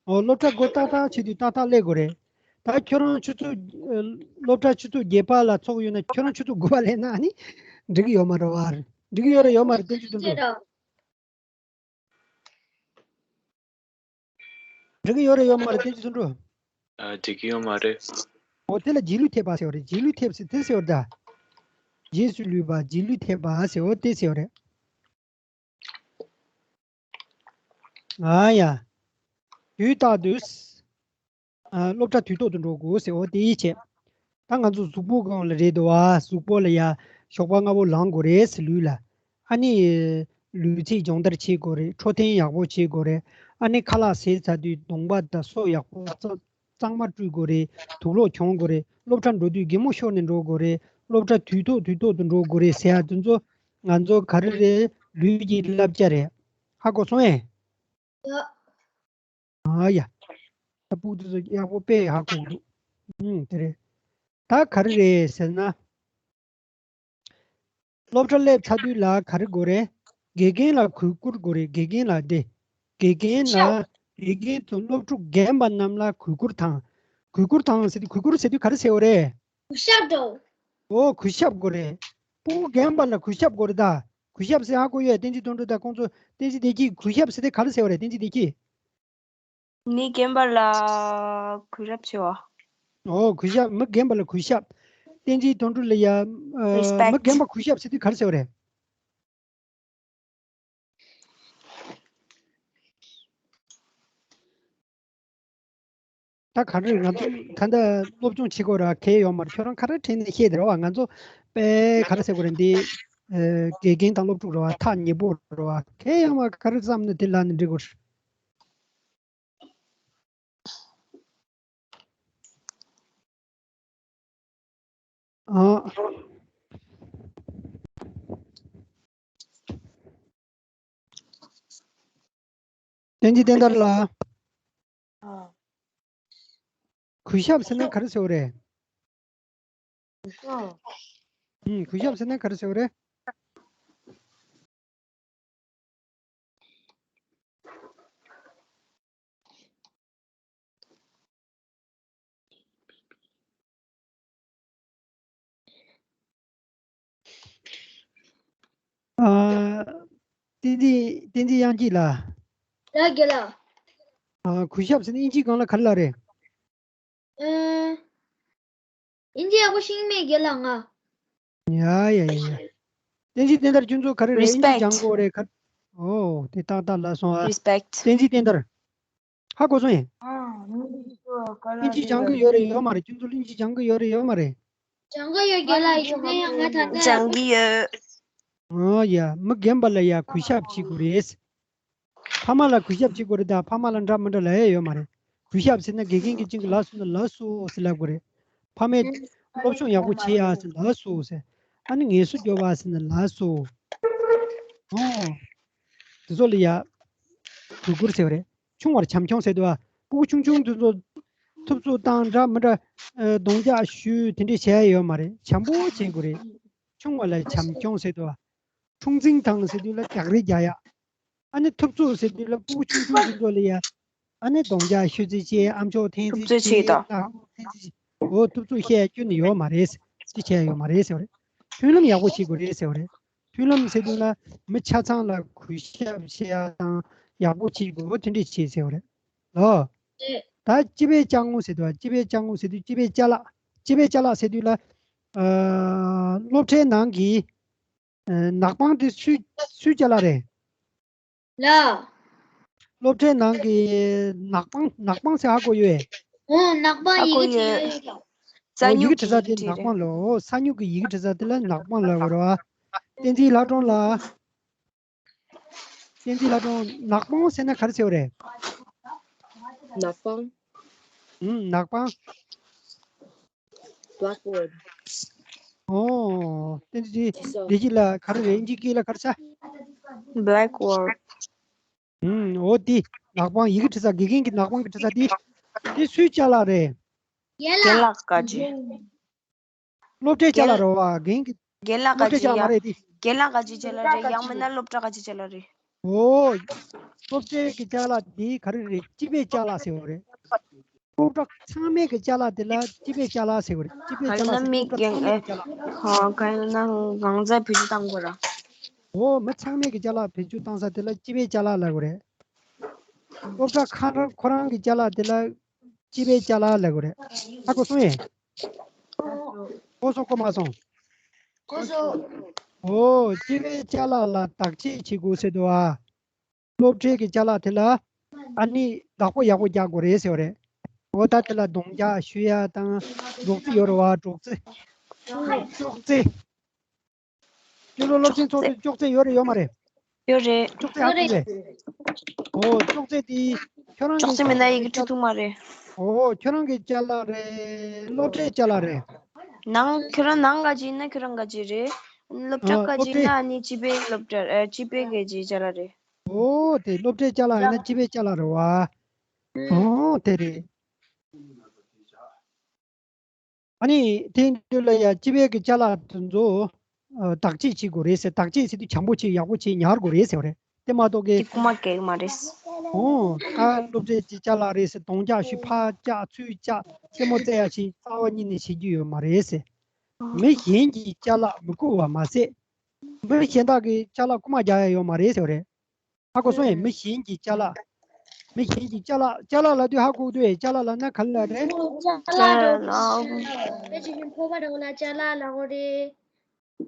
ཨོ། སློབ་གྲྭ་སྒོ་ཏག་ཏག་ཕྱེ་དུས་ཏག་ཏག་སླེབས་དགོས་རེད། ད་ཁྱོད་རང་ཆུ་ཚོད་ཨེ་སློབ་གྲྭ་ཆུ་ཚོད་བརྒྱད་པ་ལ་ཚོགས་ཡོད་ན་ཁྱོད་རང་ཆུ་ཚོད་དགུ་པ་སླེབས་ན་ཨ་ནི་འགྲིག་གི་ཡོད་མ་རེད་བ། འགྲིག་གི་ཡོད་རེད་ཡོད་མ་རེད། བསྟན་ཆོས་དོན་གྲུབ། འགྲིག་གི་ཡོད་རེད་ཡོད་མ་རེད། བསྟན་ཆོས་དོན་གྲུབ། ཨ། འགྲིག་གི་ཡོད་མ་རེད། འོ། དེ་ལ་རྗེས་ལུས་ཐེབས་པ་ཟེར་བ་རེད། རྗེས་ལུས་ཐེབས་ཟེར་དེ་ཟེར་བ་རེད་ད། རྗེས་སུ་ལུས་པ། རྗེས་ལུས་ཐེབས་པ་ཟེར་བ་དེ་ཟེར་བ་རེད། ཨ་ཡ། དུས་རྟག་ཏུ། ཨ། སློབ་གྲྭ་དུས་ཐོག་ཏུ་འགྲོ་དགོས་ཟེར། འོ་དེ་ཡིན་བྱས། ད་ང་ཚོ་གཟུགས་པོ་གང་ལ་རེད་འདུག་བ། གཟུགས་པོ་ལ་ཡ་ཞོགས་པ་སྔ་པོ་ལངས་དགོས་རེད་ཟེར། ལུས་ལ། ཨ་ནི་ལུས་ཚིགས་སྦྱོང་བརྡར་བྱེད་དགོས་རེད། འཕྲོད་བསྟེན་ཡག་པོ་བྱེད་དགོས་རེད། ཨ་ནི་ཁ་ལག་ཟས་ཚར་དུས་གདོང་པ་དང་སོ་ཡག་པོ་གཙང་གཙང་མ་བཀྲུ་དགོས་རེད། དུག་ལོག་གྱོན་དགོས་རེད། སློབ་གྲྭ་འགྲོ་དུས་གད་མོ་ཤོར་ནས་འགྲོ་དགོས་རེད། སློབ་གྲྭ་དུས་ཐོག་དུས་ཐོག་ཏུ་འགྲོ་དགོས་རེད་ཟེར་ཡ་དེ་ཚོ་ང་ཚོ་ག་རེ་རེད། ལུས་ཀྱི་བསླབ་བྱ་རེད། ཧ་གོ་སོང་ངས། ཡ། ཨ་ཡ། ད་ཕྲུ་གུ་དེ་ཚོ་ཡག་པོ་དཔེ་ཧ་གོ་གི་འདུག་ཨུམ། དེ་རེད། ད་ག་རེ་རེད་ཟེར་ན། སློབ་གྲྭ་སླེབས་ཚར་དུས་ལ་ག་རེ་དགོས་རེད། དགེ་རྒན་ལ་གུས་བཀུར་དགོས་རེད། དགེ་རྒན་ལ་དེ། དགེ་རྒན་ལ། དགེ་རྒན་དང་སློབ་ཕྲུག་རྒན་པ་རྣམས་ལ་གུས་བཀུར་དང་། གུས་བཀུར་དང་ཟེར་དུས། གུས་བཀུར་ཟེར་དུས་ག་རེ་ཟེར་བ་རེད། གུས་ཞབས་འགྲོ། ཨོ། གུས་ཞབས་དགོས་རེད། ཕྲུ་གུ་རྒན་པ་ལ་གུས་ཞབས་དགོས་རེད་ད། གུས་ཞབས་ཟེར་ཧ་གོ་ཡོད། བསྟན་འཛིན་དོན་གྲུབ་དང་ཁོང་ཚོ། བསྟན་འཛིན་བདེ་སྐྱིད། གུས་ཞབས་ཟེར་དེ་ག་རེ་ཟེར་བ་རེད། བསྟན་འཛིན་བདེ་སྐྱིད། མི་རྒན་པ་ལ་གུས་ཞབས་བྱེད་པ། ཨོ། གུས་ཞབས། མི་རྒན་པ་ལ་གུས་ཞབས། བསྟན་འཛིན་དོན་གྲུབ་ལ་ཡ། ཨ། Respect. མི་རྒན་པ་གུས་ཞབས་ཟེར་དུས་ག་རེ་ཟེར་བ་རེད། ད་ག་རེ། ང་ཚོ་ད་ལྟ་སློབ་སྦྱོང་བྱེད་དགོས་ར་གལ་ཡོད་མ་རེད། ཁྱོད་རང་ག་རེ་དྲན་ནས་བཤད་དེ་ར་བ། ང་ཚོ་དཔེ་ག་རེ་ཟེར་དགོས་རེད་འདི། ཨ། དགེ་རྒན་དང་སློབ་ཕྲུག་ར་བ། ཐག་ཉེ་པོ་ར་བ། གལ་ཡོད་མ་རེད། ག་རེ་བསམ་ན་དེ་ལ་ནི་འགྲིག་གོ། ཨ། བསྟན་འཛིན་བསྟན་དར་ལགས། ཨ། གུས་ཞབས་ཟེར་ན་ག་རེ་ཟེར་བ་རེད། གུས་ཞབས། ཨུམ། གུས་ཞབས་ཟེར་ན་ག་རེ་ཟེར་བ་རེད། ཨ། བསྟན་འཛིན། བསྟན་འཛིན་དབྱངས་སྐྱིད་ལགས། ལགས་རྒན་ལགས། ཨ། གུས་ཞབས་ཟེར་ན་དབྱིན་ཇིའི་སྒང་ལ་ག་རེ་ལབ་རེད། ཨ། དབྱིན་ཇི་ཡག་པོ་ཤེས་མེད་རྒན་ལགས་ང་། ཡ་ཡ་ཡ་ཡ། བསྟན་འཛིན་བསྟན་དར་ཁྱོད་ཚོ་ག་རེ་རེད། དབྱིན་ཇི་སྦྱང་དགོས་རེད་ག། ཨོ། དེ་ཏག་ཏག་ལབ་སོང་ཨ། Respect. བསྟན་འཛིན་བསྟན་དར། ཧ་གོ་སོང་ངས། ཨ། དབྱིན་ཇི་སྦྱང་གི་ཡོད་རེད་ཡོད་མ་རེད། ཁྱོད་ཚོ་དབྱིན་ཇི་སྦྱང་གི་ཡོད་རེད་ཡོད་མ་རེད། སྦྱང་གི་ཡོད་རྒན་ལགས། ཡིན་ན་ཡང་ང་ད་ལྟ། སྦྱང་གི་ཡོད། ཨོ་ཡ། མི་རྒན་པ་ལ་ཡ་གུས་ཞབས་བྱེད་དགོས་རེད། ཕ་མ་ལ་གུས་ཞབས་བྱེད་དགོས་རེད་ད། ཕ་མ་ལ་འདྲ་མི་འདྲ་ལབ་ཡ་ཡོད་མ་རེད། གུས་ཞབས་ཟེར་ན་དགེ་རྒན་གྱིས་ཅིག་ལབ་སོང་ན་ལགས་སོ་ཟེར་ལབ་དགོས་རེད། ཕ་མས་སློབ་སྦྱོང་ཡག་པོ་བྱེད་ཡ་ཟེར་ན་ལགས་སོ་ཟེར། ཨ་ནི་ངལ་གསོ་རྒྱོབ་པ་ཟེར་ན་ལགས་སོ། ཨོ། དེ་ཚོ་ལ་ཡ་གུས་བཀུར་ཟེར་བ་རེད། ཆུང་བར་བྱམས་སྐྱོང་ཟེར་འདུག་བ། ཕྲུ་གུ་ཆུང་ཆུང་དེ་ཚོ་ཐུབ་ཚོད་བཏང་འདྲ་མི་འདྲ། ཨ། རྡོག་རྒྱག་གཞུ་དེ་འདྲས་བྱེད་ཡ་ཡོད་མ་རེད། བྱམས་པོ་བྱེད་དགོས་རེད། ཆུང་བ་ལ་བྱམས་སྐྱོང་ཟེར་འདུག་བ། འཁྲུག་འཛིང་བཏང་ཟེར་དུས་ལ་རྒྱག་རེས་རྒྱག་ཡ། ཨ་ནི་ཐུབ་ཚོད་ཟེར་དུས་ལ་ཕྲུ་གུ་ཆུང་ཆུང་ཆུང་ཚོ་ལ་ཡ། ཨ་ནི་རྡོག་རྒྱག་གཞུ་རྩེད་བྱེད། ཨ་མཆོག་འཐེན་ཐུབ་ཚོད་རྩེད་བྱེད་བྱེད། དང་། ལག་འཐེན་རྩེད་བྱེད། འོ། ཐུབ་ཚོད་བཤད་ཡ་ཁྱོན་ནས་ཡོད་མ་རེད། ཅི་བྱས་ཡོད་མ་རེད་ཟེར་བ་རེད། མཐུན་ལམ་ཡག་པོ་བྱེད་དགོས་རེད་ཟེར་བ་རེད། མཐུན་ལམ་ཟེར་དུས་ལ་མི་ཆ་ཚང་ལ་གུས་ཞབས་བྱེད་ཡ་དང་ཡག་པོ་བྱེད་དགོས། འོ་དེ་འདྲས་བྱེད་ཟེར་བ་རེད། ལོ། ད་སྤྱི་པའི་ཅ་དངོས་ཟེར་དུས། སྤྱི་པའི་ཅ་དངོས་ཟེར་དུས་སྤྱི་པའི་ཅ་ལག་སྤྱི་པའི་ཅ་ལག་ཟེར་དུས་ལ། ཨ། སློབ་གྲྭའི་ནང་གི། ཨ། ནག་པང་དེ་སུས་སུའི་ཅ་ལག་རེད། ལགས། སློབ་གྲྭའི་ནང་གི་ནག་པང་། ནག་པང་ཟེར་ཧ་གོ་ཡོད་ཨེ། ཨོ། ནག་པང་ཧ་གོ་ཡི་གེ་ཡོད། བྲིས་ཡོད་ཀྱང་། ཨོ། ཡི་གེ་བྲིས་ས་དེ་ནག་པང་ལ། ཨོ། ས་སྨྱུག་གི་ཡི་གེ་བྲིས་ས་དེ་ལ་ནག་པང་ལབ་དགོས་རེད་བ། བསྟན་འཛིན་ལྷ་སྒྲོན་ལགས། བསྟན་འཛིན་ལྷ་སྒྲོན། ནག་པང་ཟེར་ན་ག་རེ་ཟེར་བ་རེད། ནག་པང་། ཨུམ། ནག་པང་། Blackboard. ཨོ། བསྟན་འཛིན། བྱེད་ས། བདེ་སྐྱིད་ལགས་ག་རེ་རེད། དབྱིན་ཇིའི་སྐད་ལ་ག་རེ་ཟེར། Blackboard. ཨུམ། འོ་དེ། ནག་པང་ཡི་གེ་འབྲི་ས། དགེ་རྒན་གྱི་ནག་པང་གི་འབྲི་ས་དེ། དེ་སུའི་ཅ་ལག་རེད། རྒན་ལགས་ཀྱི། སློབ་གྲྭའི་ཅ་ལག་རེད་བ། རྒན་གྱི། རྒན་ལགས་སློབ་གྲྭའི་ཅ་ལག་མ་རེད་དེ། རྒན་ལགས་ཀྱི་ཅ་ལག་རེད། ཡང་མིན་ན་སློབ་གྲྭ་གི་ཅ་ལག་རེད། འོ། སློབ་གྲྭའི་གི་ཅ་ལག་དེ་ག་རེ་རེད། སྤྱི་པའི་ཅ་ལག་ཟེར་བ་རེད། སློབ་གྲྭ་ཚང་མའི་གི་ཅ་ལག་དེ་ལ་སྤྱི་པའི་ཅ་ལག་ཟེར་བ་རེད། སྤྱི་པའི་ཅ་ལག་ཟེར། སློབ་གྲྭ་ཚང་མའི་གི་ཅ་ལག་ཧ། གང་ཡིན་ན་གང་ཚ་བེད་སྤྱོད་བཏང་དགོས་ར། འོ། མི་ཚང་མའི་གི་ཅ་ལག་བེད་སྤྱོད་བཏང་ས་དེ་ལ་སྤྱི་པའི་ཅ་ལག་ལབ་དགོས་རེད། སློབ་གྲྭ་ཁ་ར་ཁོ་རང་གི་ཅ་ལག་དེ་ལ་སྤྱི་པའི་ཅ་ལག་ལབ་དགོས་རེད། ཧ་གོ་སོང་ངས། གོ་སོང་། གོ་མ་སོང་། གོ་སོང་། འོ། སྤྱི་པའི་ཅ་ལག་ལ་བདག་གཅེས་བྱེད་དགོས་ཟེར་འདུག་ཨ། སློབ་གྲྭའི་གི་ཅ་ལག་དེ་ལ་ཨ་ནི་བདག་པོ་ཡག་པོ་རྒྱག་དགོས་རེད་ཟེར་བ་རེད། འོ། ད་དེ་ལ་རྡུང་རྒྱག་གཞུ་ཡ་དང་ཅོག་ཙེ་ཡོད་རེད་བ། ཅོག་ཙེ། ཅོག་ཙེ། སྤྱི་ལོ་སློབ་ཚན་ཚོགས་དུས་ཅོག་ཙེ་ཡོད་རེད་ཡོད་མ་རེད། ཡོད་རེད། ཅོག་ཙེ་ཡོད་ཨ་རེད། ཨོ། ཅོག་ཙེ་དེ་ཁྱོད་རང་ཅོག་གི་ཙེ་མེད་ན་ཡི་གེ་འབྲི་ཐུབ་མ་རེད། ཨོ། ཁྱོད་རང་གི་ཅ་ལག་རེད། སློབ་གྲྭའི་ཅ་ལག་རེད། ནང་ཁྱོད་རང་ནང་ག་ཅི་ཡིན་ན་ཁྱོད་རང་ག་ཅི་རེད། སློབ་གྲྭ་ཨ། ག་ཅི་སློབ་ཡིན་ན་གྲྭའི། ཨ་ནི་སྤྱི་པའི་སློབ་གྲྭ། ཨ། སྤྱི་པའི་ག་ཅི་ཅ་ལག་རེད། ཨོ། དེ་སློབ་གྲྭའི་ཅ་ལག་ཡིན་ན་སྤྱི་པའི་ཅ་ལག་རེད་བ། ཨོ། དེ་རེད། ཨ་ནི་དེ་འདྲ་ལ་ཡ་སྤྱི་པའི་གི་ཅ་ལག་དེ་ཚོ་ཨ། བདག་གཅེས་བྱེད་དགོས་རེད་ཟེར། བདག་གཅེས་ཟེར་དུས་བྱམས་པོ་བྱེད། ཡག་པོ་བྱེད། ཉར་དགོས་རེད་ཟེར་བ་རེད། དེ་མ་གཏོགས་ཀི། དེ་རྐུ་མ་རྒྱག་གི་མ་རེད། ཨོ། ད་སློབ་གྲྭའི་ཅ་ལག་རེད་ཟེར། རྡུང་རྒྱག་གཞུ། ཕར་བཅག་ཚུར་བཅག་རྩེད་མོ་རྩེ་ཡ་ཞིག་རྩ་བ་ཉིད་ནས་བྱེད་རྒྱུ་ཡོད་མ་རེད་ཟེར། མི་གཞན་གྱི་ཅ་ལག་མི་རྐུ་བ་མ་ཟད། མི་གཞན་དག་གི་ཅ་ལག་རྐུ་མ་རྒྱག་ཡ་ཡོད་མ་རེད་ཟེར་བ་རེད། ཧ་གོ་སོང་ངས། མི་གཞན་གྱི་ཅ་ལག་མི་གཞན་གྱི་ཅ་ལག་ཅ་ལག་ལབ་དུས་ཧ་གོ་འདུག་ཨེ། ཅ་ལག་ལབ་ན་ག་རེ་ལབ་རེད། ཅ་ལག་ལབ། ཕལ་ཆེར་ཕོར་པ་འདྲ་བོ་ལ་ཅ་ལག་ལབ་དགོས་རེད།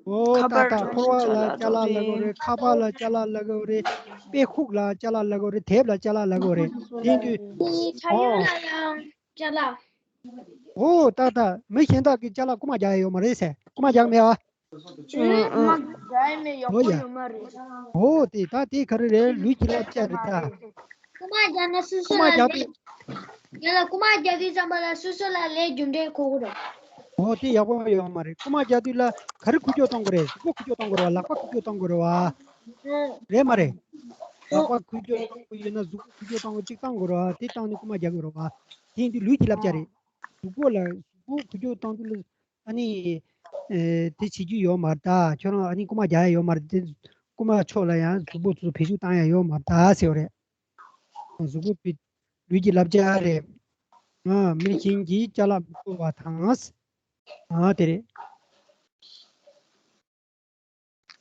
ཨོ། ཁ་ད་པར་ད་ཕོར་པ་ལ་ཅ་ལག་ལབ་དགོས་རེད། ཁ་པར་ལ་ཅ་ལག་ལབ་དགོས་རེད། དཔེ་ཁུག་ལ་ཅ་ལག་ལབ་དགོས་རེད། དེབ་ལ་ཅ་ལག་ལབ་དགོས་རེད། དེ་དུས། ཨོ། ཡང་ཅ་ལག་ཨོ། ད་ད་མི་གཞན་དག་གི་ཅ་ལག་རྐུ་མ་རྒྱག་ཡ་ཡོད་མ་རེད་ཟེར། རྐུ་མ་རྒྱག་མེད་ཨ། ཨེ། རྐུ་མ་རྒྱག་ཡ་མེད། ཡག་པོ་ཡོད་མ་རེད། ཨོ་ཡ། ཨོ་དེ་ད་དེ་ག་རེ་རེད། ལུས་ཀྱི་བསླབ་བྱ་རེད་ད། རྐུ་མ་རྒྱག་ན་སོ་སོ་ལ་ལས། ཡ་ལ་རྐུ་མ་རྒྱག་དུས་ཙམ་པ་ལ་སོ་སོ་ལ་ལས་རྒྱུ་འབྲས་འཁོར་གི་རེད། ཨོ་དེ་ཡག་པོ་ཡོད་མ་རེད། རྐུ་མ་རྒྱག་དུས་ལ་ག་རེ་འགུལ་སྐྱོད་གཏོང་དགོས་རེད། གཟུགས་པོ་འགུལ་སྐྱོད་གཏོང་དགོས་རེད་བ། ལག་པ་འགུལ་སྐྱོད་གཏོང་དགོས་རེད་བ། རེད་མ་རེད། ལག་པ་འགུལ་སྐྱོད་གཏོང་དགོས་ཡོད་ན་གཟུགས་པོ་འགུལ་སྐྱོད་གཏོང་དགོས། གཅིག་བཏང་དགོས་རེད་བ། དེ་བཏང་ནས་རྐུ་མ་རྒྱག་དགོས་རེད་བ། དེ་ཡིན་དུས་ལུས་ཀྱི་བསླབ་བྱ་རེད། གཟུགས་པོ་ལ་གཟུགས་པོ་འགུལ་སྐྱོད་གཏོང་དུས་ལ། ཨ་ནི། ཨེ། དེ་བྱེད་རྒྱུ་ཡོད་མ་རེད་ད། ཁྱོད་རང་ཨ་ནི་རྐུ་མ་རྒྱག་ཡ་ཡོད་མ་རེད་དེ། རྐུ་མ་ཕྱོགས་ལ་ཡང་གཟུགས་པོ་ཚོ་བེད་སྤྱོད་བཏང་ཡ་ཡོད་མ་རེད་ད་ཟེར་བ་རེད། གཟུགས་པོ་བེད། ལུས་ཀྱི་བསླབ་བྱ་རེད། ཨ། མི་གཞན་གྱི་ཅ་ལག་མི་རྐུ་བ་དང་། ཨ། དེ་རེད།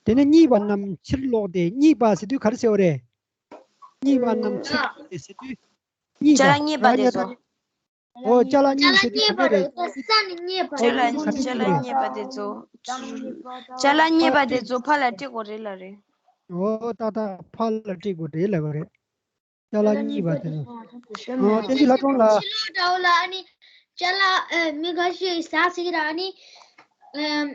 དེ་ནས་རྙེད་པ་རྣམས་ཕྱིར་སློག་སྟེ། རྙེད་པ་ཟེར་དུས་ག་རེ་ཟེར་བ་རེད། རྙེད་པ་རྣམས་ཕྱིར་སློག་སྟེ་ཟེར་དུས། རྙེད་པ། ཅ་ལག་རྙེད་པ་དེ་ཚོ། ཨོ། ཅ་ལག་རྙེད་ཟེར་དུས་ག་རེ་རེད། ཅ་ལག་རྙེད་པ་རེད། ཅ་ལག་ཅ་ལག་རྙེད་པ་དེ་ཚོ། ཅ་ལག་རྙེད་པ་དེ་ཚོ་ཕར་ལ་སྤྲད་དགོས་རེད་ལབ་རེད། ཨོ། ད་ད་ཕར་ལ་སྤྲད་དགོས་རེད་ལབ་རེད། ཅ་ལག་རྙེད་པ་དེ་ཚོ། ཨོ། བསྟན་འཛིན་ལྷ་སྒྲོན་ལགས། ཕྱི་ལོགས་འདྲ་བོ་ལ་ཨ་ནི་ཅ་ལག་ཨ། མི་ཁ་ཤས་ཟ་ཟེར་གི་ར། ཨ་ནི་ཨ།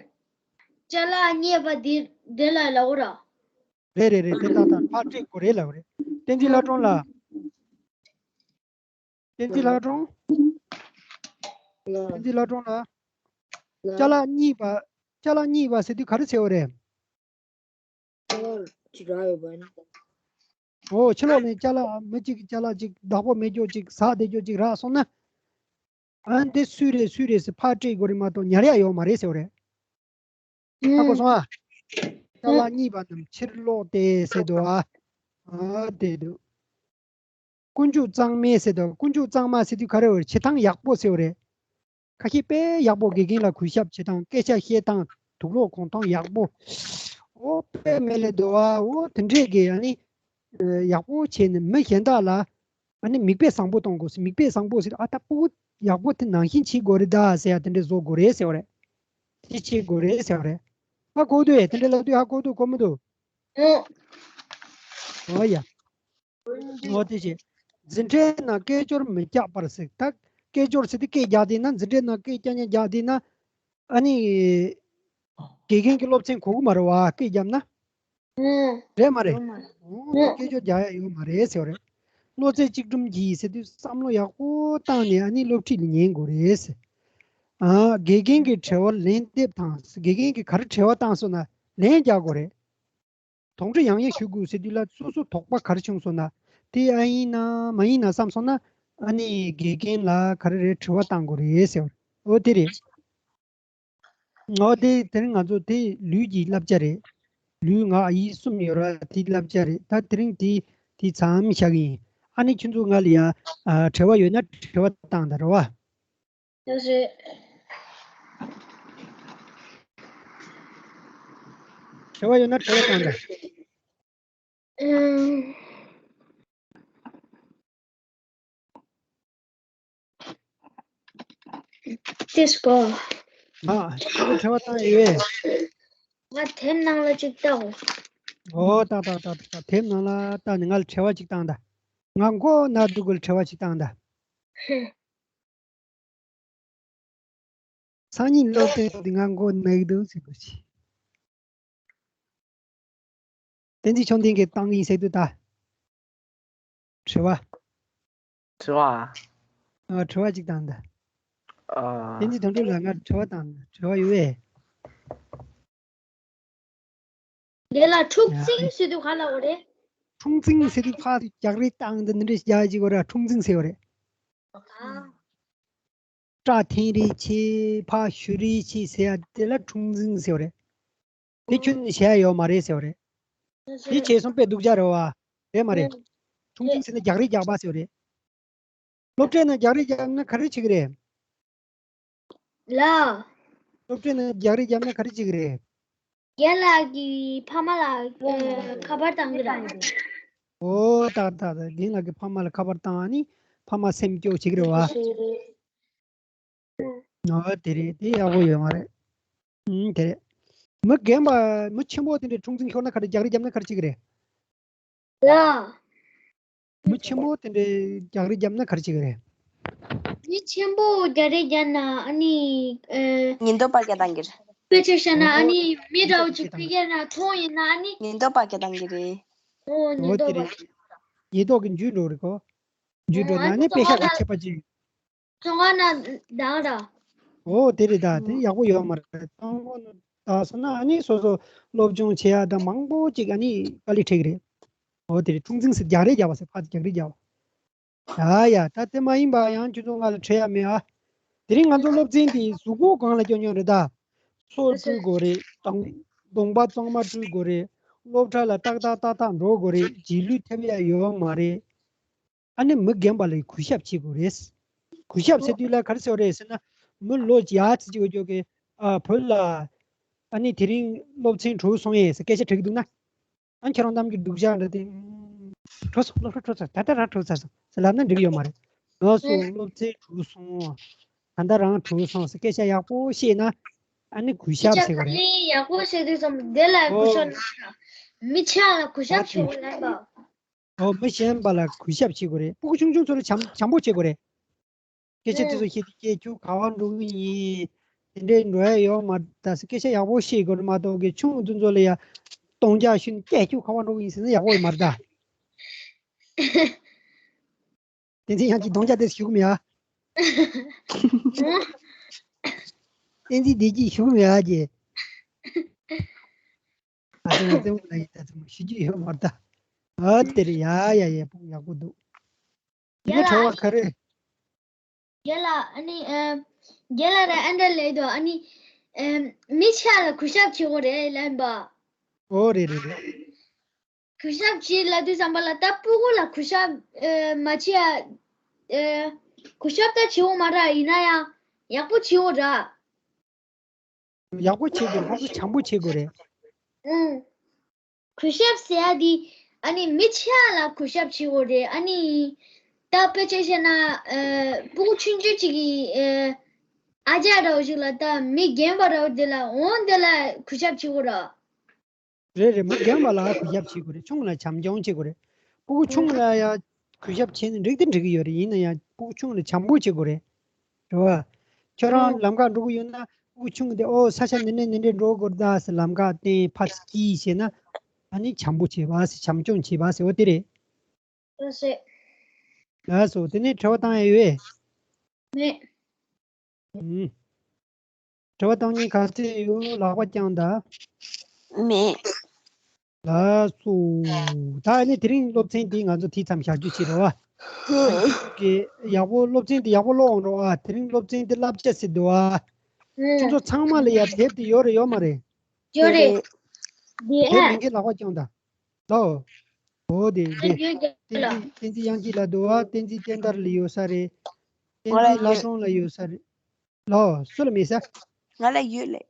ཅ་ལག་རྙེད་པ་དེ་དེ་ལ་ལབ་དགོས་ར། རེད་རེད་རེད། དེ་ད་ད་ཕར་སྤྲད་དགོས་རེད་ལབ་རེད། བསྟན་འཛིན་ལྷ་སྒྲོན་ལགས། བསྟན་འཛིན་ལྷ་སྒྲོན། བསྟན་འཛིན་ལྷ་སྒྲོན་ལགས། ཅ་ལག་རྙེད་པ། ཅ་ལག་རྙེད་པ་ཟེར་དུས་ག་རེ་ཟེར་བ་རེད། ཅ་ལག་ཅིག་རག་ཡོད་པ་ནི། ཨོ། ཕྱི་ལོགས་ནས་ཅ་ལག་མི་གཅིག་གི་ཅ་ལག་ཅིག་བདག་པོ་མེད་རྒྱུ་ཅིག་ཟ་བསྡད་རྒྱུ་ཅིག་རག་སོང་ན། ཨ། འདི་སུའི་རེད་སུའི་རེད་ཟེར་ཕར་སྤྲད་དགོས་རེད་མ་གཏོགས་ཉར་ཡ་ཡོད་མ་རེད་ཟེར་བ་རེད། ཧ་གོ་སོང་ཨ། ཅ་ལག་རྙེད་པ་རྣམས་ཕྱིར་སློག་སྟེ་ཟེར་འདུག་ཨ། ཨ། དེ་འདུག་ཀུན་སྤྱོད་གཙང་མའི་ཟེར་དང་། ཀུན་སྤྱོད་གཙང་མ་ཟེར་དུས་ག་རེ་བར་བྱེད་སྟངས་ཡག་པོ་ཟེར་བ་རེད། ཁ་ཤས་དཔེ་ཡག་པོ་དགེ་རྒན་ལ་གུས་ཞབས་བྱེད་སྟངས། སྐད་ཆ་བཤད་སྟངས། དུག་ལོག་གོང་མཐོང་ཡག་པོ། ཨོ། དཔེ་མེད་ལས་འདུག་ཨ། ཨོ། དེ་འདྲས་ཀྱི་ཨ་ནི་ཡག་པོ་བྱས་ནས་མི་གཞན་དག་ལ་ཨ་ནི་མིག་དཔེ་བཟང་པོ་གཏོང་དགོས་ཟེར། མིག་དཔེ་བཟང་པོ་ཟེར། ཨ། ད་སྤུ་གུ་ཡག་པོ་དེ་ནང་བཞིན་བྱེད་དགོས་རེད་ད་ཟེར་ཡ་དེ་འདྲས་བཟོ་དགོས་རེད་ཟེར་བ་རེད། དེ་བྱེད་དགོས་རེད་ཟེར་བ་རེད། ཧ་གོ་འདུག་ཨེ། དེ་འདྲས་ལབ་དུས་ཧ་གོ་འདུག་གོ་མི་འདུག་ཨོ་ཡ། འོ་དེ་བྱས། འཛིན་གྲྭའི་ནང་སྐད་ཅོར་མི་རྒྱག་པར་ཟེར། ད་སྐད་ཅོར་ཟེར་དུས་སྐད་རྒྱག་བསྡད་ན། འཛིན་གྲྭའི་ནང་སྐད་རྐྱང་རྐྱང་རྒྱག་བསྡད་ན། ཨ་ནི་དགེ་རྒན་གྱི་སློབ་ཚན་གོ་གི་མ་རེད་བ། སྐད་བརྒྱབ་ན། རེད་མ་རེད། འོ་ད་སྐད་ཅོར་རྒྱག་ཡ་ཡོད་མ་རེད་ཟེར་བ་རེད། བློ་རྩེ་གཅིག་སྒྲིམ་གྱིས་ཟེར་དུས་བསམ་བློ་ཡག་པོ་བཏང་ནས་ཨ་ནི་སློབ་ཁྲིད་ལ་ཉན་དགོས་རེད་ཟེར། ཨ། དགེ་རྒན་གྱི་དྲི་བར་ལན་འདེབས་དང་། དགེ་རྒན་གྱིས་ག་རེ་དྲི་བ་བཏང་སོང་ན་ལན་རྒྱག་དགོས་རེད། དོགས་འདྲི་ཡང་ཡང་ཞུ་དགོས་ཟེར་དུས་ལ་སོ་སོ་དོགས་པ་ག་རེ་བྱུང་སོང་ན་དེ་ཨ་ཡིན་ན་མ་ཡིན་ན་བསམ་སོང་ན་ཨ་ནི་དགེ་རྒན་ལ་ག་རེ་རེད་དྲི་བ་བཏང་དགོས་རེད་ཟེར་བ་འོ་དེ་རེད། འོ་དེ་དེ་རིང་ང་ཚོ་དེ་ལུས་ཀྱི་བསླབ་བྱ་རེད། ལུས་ངག་ཡིད་གསུམ་ཡོད་ར་དེ་བསླབ་བྱ་རེད། ད་དེ་རིང་དེ་དེ་མཚམས་བཞག་གི་ཡིན། ཨ་ནི་ཁྱོད་ཚོ་ང་ལ་ཡ་ཨ་དྲི་བ་ཡོད་ན་དྲི་བ་བཏང་ད་རེད་བ། ཡོད་རེད། དྲི་བ་ཡོད་ན་དྲི་བ་བཏང་ད། ཨུམ། ཏིས་ཀོ། ཨ། ཁྱོད་དྲི་བ་བཏང་ཡོད། ང་དེབ་ནང་ལ་ཅིག་བལྟའོ། ཨོ་ད་ད་ད་ད་དེབ་ནང་ལ་བལྟ་ནས་ང་ལ་དྲི་བ་ཅིག་བཏང་ད། ང་མགོ་ན་འདུག་གི་དྲི་བ་ཅིག་བཏང་ད། ཧེ། སང་ཉིན་སློབ་ཚན་འདི་ང་མགོ་ན་གི་འདུག་ཟེར་དགོས་ཆེ། བསྟན་འཛིན་ཆོས་ལྡན་གྱིས་བཏང་གི་ཡིན་ཟེར་དུས་ད། དྲི་བ། དྲི་བ། ཨ་དྲི་བ་ཅིག་བཏང་ད། ཨ། བསྟན་འཛིན་དོན་གྲུབ་ལགས་ང་དྲི་བ་བཏང་ད་དྲི་བ་ཡོད་པས། དེ་ལ་འཁྲུག་འཛིང་ཟེར་དུས་ག་ལ་འོ་རེད། འཁྲུག་འཛིང་ཟེར་དུས་ཕར་རྒྱག་རེས་བཏང་ད་འདི་འདྲ་ཞིག་རྒྱག་ཅིག་འོ་ར་འཁྲུག་འཛིང་ཟེར་བ་རེད། ཨ། སྐྲ་འཐེན་རེས་བྱེད་ཕར་གཞུ་རེས་བྱེད་ཟེར་ཡ་དེ་ལ་འཁྲུག་འཛིང་ཟེར་བ་རེད། དེ་ཁྱོད་ནི་བྱས་ཡ་ཡོད་མ་རེད་ཟེར་བ་རེད། དེ་བྱས་སོང་དཔེ་སྡུག་ཅག་རེད་བ། རེད་མ་རེད། འཁྲུག་འཛིང་ཟེར་ན་རྒྱག་རེས་རྒྱག་པ་ཟེར་བ་རེད། སློབ་གྲྭའི་ནང་རྒྱག་རེས་རྒྱབ་ན་ག་རེ་བྱེད་ཀྱི་རེད། ལ། སློབ་གྲྭའི་ནང་རྒྱག་རེས་རྒྱབ་ན་ག་རེ་བྱེད་ཀྱི་རེད། རྒན་ལགས་ཀྱིས་ཕ་མ་ལ་ཨ་ཁ་པར་བཏང་གི་རེད། ཨོ་ད་ད་ད་རྒན་ལགས་ཀྱིས་ཕ་མ་ལ་ཁ་པར་བཏང་ཨ་ནི་ཕ་མ་སེམས་སྐྱོ་བྱེད་ཀྱི་རེད་བ། ཨོ་དེ་རེད་དེ་ཡག་པོ་ཡོད་མ་རེད། ཨུམ་དེ་རེད། མི་རྒན་པ་མི་ཆེན་པོ་དེ་འདྲའི་འཁྲུག་འཛིང་ཤོར་ན་ག་རེ་རྒྱག་རེས་རྒྱབ་ན་ག་རེ་བྱེད་ཀྱི་རེད། ལ། མི་ཆེན་པོ་དེ་འདྲའི་རྒྱག་རེས་བརྒྱབ་ན་ག་རེ་བྱེད་ཀྱི་རེད། མི་ཆེན་པོ་རྒྱག་རེས་བརྒྱབ་ན་ཨ་ནི་ཨེ། ཉེན་རྟོག་པ་སྐད་བཏང་གི་རེད། དཔེ་ཆ་བཤད་ན་ཨ་ནི་མི་འདྲ་བོ་ཅིག་ཕ་གིར་ན་མཐོང་ཡིན་ན་ཨ་ནི། ཉེན་རྟོག་པ་སྐད་བཏང་གི་རེད། ཨོ་ཉེན་རྟོག་པ། ཉེན་རྟོག་གི་འཇུས་འགྲོ་རེད་གོ། འཇུས་འགྲོ་ན་ཨ་ནི་དཔེ་ཤག་གི་ཆད་པ་ཅིག་ཚོང་ཁང་ན་བདག་ར། ཨོ་དེ་རེད་ད་དེ་ཡག་པོ་ཡོད་མ་རེད། དང་པོ་ནི་ད་སོང་ན་ཨ་ནི་སོ་སོ་སློབ་སྦྱོང་བྱེད་ཡ་ད་མང་པོ་ཅིག་ཨ་ནི་དཀའ་ལས་འཕྲད་ཀྱི་རེད། ཨོ་དེ་རེད། འཁྲུག་འཛིང་ཟེར་རྒྱག་རེས་རྒྱག་པ་ཟེར་ཕར་རྒྱག་རེས་རྒྱག་པ། ཡ་ཡ་ད་དེ་མ་ཡིན་པ་ཡང་ཁྱོད་ཚོ་ང་ལ་འཕྲད་ཡ་མེད་ཨ། དེ་རིང་ང་ཚོ་སློབ་ཚན་དེ་གཟུགས་པོ་སྒང་ལ་སྐྱོན་སྐྱོན་རེད་ད། སོ་བཀྲུ་དགོས་རེད། གདོང་གདོང་པ་གཙང་མ་བཀྲུ་དགོས་རེད། སློབ་གྲྭ་ལ་ཏག་ཏག་ཏག་ཏག་འགྲོ་དགོས་རེད། རྗེས་ལུས་ཐེབས་ཡ་ཡོད་མ་རེད། ཨ་ནི་མི་རྒན་པ་ལ་གུས་ཞབས་བྱེད་དགོས་རེད། གུས་ཞབས་ཟེར་དུས་ལ་ག་རེ་ཟེར་བ་རེད་ཟེར་ན། མི་ལོ་ཡ་ཙི་ཅིག་འོ་ཅོག་གི་ཨ་བོད་ལ་ཨ་ནི་དེ་རིང་སློབ་ཚན་གྲོལ་སོང་ཡས་ཟེར་སྐད་ཆ་དྲི་གི་འདུག་ན། ཨ་ཁྱེད་རང་གཏམ་རྒྱུད་སྡུག་ཅག་འདྲ་དེ། གྲོལ་སོང་སློབ་གྲྭ་གྲོལ་ཚར་ད་ལྟ་རང་གྲོལ་ཚར་སོང་ཟེར་ལབ་ན་འགྲིག་ཡོད་མ་རེད། ལགས་སོ་སློབ་ཚན་གྲོལ་སོང་། ད་ལྟ་རང་གྲོལ་སོང་ཟེར་སྐད་ཆ་ཡག་པོ་བཤད་ན། ཨ་ནི་གུས་ཞབས་ཟེར་བ་རེད། ཡག་པོ་བཤད་དུས་ཙམ་དེ་ལ་གུས་ཞབས་མི་ཆགས་ལ་གུས་ཞབས་བྱེད་དགོས་ལབ་པ། ཨོ་མི་གཞན་པ་ལ་གུས་ཞབས་བྱེད་དགོས་རེད། སྤུ་གུ་ཆུང་ཆུང་ཚོ་ལ་བྱམས་བྱམས་པོ་བྱེད་དགོས་རེད། སྐད་ཆ་དེ་ཚོ་བཤད་དུས་ཁྱེད་ཁྱོད་ག་པར་འགྲོ་གི་ཡིན། དེ་འདྲའི་འགྲོ་ཡ་ཡོད་མ་རེད་ད་ཟེར་སྐད་ཆ་ཡག་པོ་བཤད་དགོས་རེད་མ་གཏོགས་ཀྱི་ཆུང་དེ་ཚོ་ལ་ཡ་སྟོང་རྐྱང་ཞུས་ནས་ཀྱེ་ཁྱོད་ག་པར་འགྲོ་གི་ཡིན་ཟེར་ན་ཡག་པོ་ཡོད་མ་རེད་ད། བསྟན་འཛིན་ཡང་གཅིག་སྟོང་རྐྱང་དེ་ཞུ་གི་མེད་ཨ། བསྟན་འཛིན་བདེ་སྐྱིད་ཞུ་གི་མེད་ཨ་ཀྱེ། ཨ་ཙི་མོ་ཙི་མོ་ལ་ཡིན་ད་ཙི་མོ་ཞུ་རྒྱུ་ཡོད་མ་རེད་ད། ཨ་དེ་རེད་ཡ་ཡ་ཡ་ཕུག་ཡག་པོ་འདུག་དེ་ནས་དྲི་བ་ག་རེ། རྒན་ལགས་ཨ་ནི་ཨ། རྒན་ལགས་ར་ཨ་འདྲ་ལས་དོ་ཨ་ནི་ཨ། མི་ཆགས་ལ་གུས་ཞབས་བྱེད་དགོས་རེད་ལབ་པ། ཨོ་རེད་རེད་རེད། གུས་ཞབས་བྱེད་ལབ་དུས་ཙམ་པ་ལ་ད་སྤུ་གུ་ལ་གུས་ཞབས་ཨ། མ་བྱེད་ཨ། གུས་ཞབས་ད་བྱེད་དགོས་མ་རེད་ཡིན་ན་ཡང་ཡག་པོ་བྱེད་དགོས་ར། ཡག་པོ་བྱེད་དགོས་རེད། ཁོ་ཚོ་བྱམས་པོ་བྱེད་དགོས་རེད། ཨང་། གུས་ཞབས་ཟེར་ཡ་དེ་ཨ་ནི་མི་ཆེ་བ་ལ་གུས་ཞབས་བྱེད་དགོས་རེད། ཨ་ནི་ད་དཔེ་ཆ་བཤད་ན་ཨ། སྤུ་གུ་ཆུང་ཆུང་ཅིག་གིས་ཨ། ཨ་ཅག་འདྲ་བོ་ཞིག་ལ་ད་མི་རྒན་པ་འདྲ་བོ་དེ་ལ་འོང་དེ་ལ་གུས་ཞབས་བྱེད་དགོས་རེད། རེད་རེད། མི་རྒན་པ་ལ་གུས་ཞབས་བྱེད་དགོས་རེད། ཆུང་ལ་བྱམས་སྐྱོང་བྱེད་དགོས་རེད། སྤུ་གུ་ཆུང་ལ་ཡ་གུས་ཞབས་བྱས་ན་འགྲིག་དེ་འགྲིག་གི་ཡོད་རེད། ཡིན་ན་ཡང་སྤུ་གུ་ཆུང་ལ་བྱམས་པོ་བྱེད་དགོས་རེད། རེད་བ། ཁྱོད་རང་ལམ་ཁ་འགྲོ་གི་ཡོད་ན་སྤུ་གུ་ཆུང་དེ་ཨོ་ས་ཆ་འདི་ནས་འདི་འདྲས་འགྲོ་དགོས་རེད་ད་ཟེར་ལམ་ཁ་བསྟན་ཕར་ཚུར་བྱས་ན་ཨ་ནི་བྱམས་པོ་བྱེད་པ་ཟེར་བྱམས་སྐྱོང་བྱེད་པ་ཟེར་བ་དེ་རེད། ལགས་སོ། ལགས་སོ། དེ་ནས་དྲི་བ་བཏང་ཡ་ཡོད་པས། མེད། ཨུམ། དྲི་བ་བཏང་མཁན་ག་ཚོད་ཡོད། ལག་པ་བརྐྱངས་དང་། མེད། ལགས་སོ། ད་ཨ་ནི་དེ་རིང་སློབ་ཚན་འདི་ང་ཚོ་དེ་ཙམ་བཞག་རྒྱུ་བྱེད་རོགས་ཨ། ཨ་ནི་ཁྱོད་ཀྱིས་ཡག་པོ་སློབ་ཚན་འདི་ཡག་པོ་ཀློག་འོང་རོགས་ཨ། དེ་རིང་སློབ་ཚན་འདི་བསླབ་བྱ་ཟེར་འདུག་ཨ། ཁྱོད་ཚོ་ཚང་མ་ལ་ཡ་དེབ་དེ་ཡོད་རེད་ཡོད་མ་རེད། ཡོད་རེད། དེབ་མིང་གི་ལག་པ་བརྐྱངས་དང་། ལོ། འོ་དེ་དེ། བསྟན་འཛིན་བསྟན་འཛིན་དབྱངས་སྐྱིད་ལགས་འདུག་ཨ། བསྟན་འཛིན་བསྟན་དར་ལ་ཡོད་ས་རེད། བསྟན་འཛིན་ལྷ་སྲུང་ལ་ཡོད་ས་རེད། ལོ། སུ་ལ་མེད་ས། ང་ལ་ཡོད་ལེ།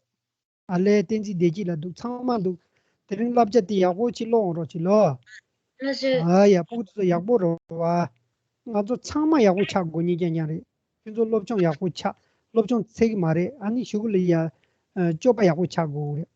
ཨ་ལས་བསྟན་འཛིན་བདེ་སྐྱིད་ལ་འདུག་ཚང་མ་འདུག་དེ་རིང་བསླབ་བྱ་དེ་ཡག་པོ་ཅིག་ཀློག་འོང་རོགས་བྱེད་ལོ། ལགས་སོ། ཨ་ཡ་སྤུ་གུ་ཚོ་ཡག་པོ་རོགས་བ། ང་ཚོ་ཚང་མ་ཡག་པོ་ཆགས་དགོས་ཉེ་རྐྱང་རྐྱང་རེད། ཁྱོད་ཚོ་སློབ་སྦྱོང་ཡག་པོ་ཆགས། སློབ་སྦྱོང་ཚེ་གི་མ་རེད། ཨ་ནི་གཞུག་གུ་ལ་ཡ། ཨ་སྤྱོད་པ་ཡག་པོ་ཆགས་དགོས་རེད།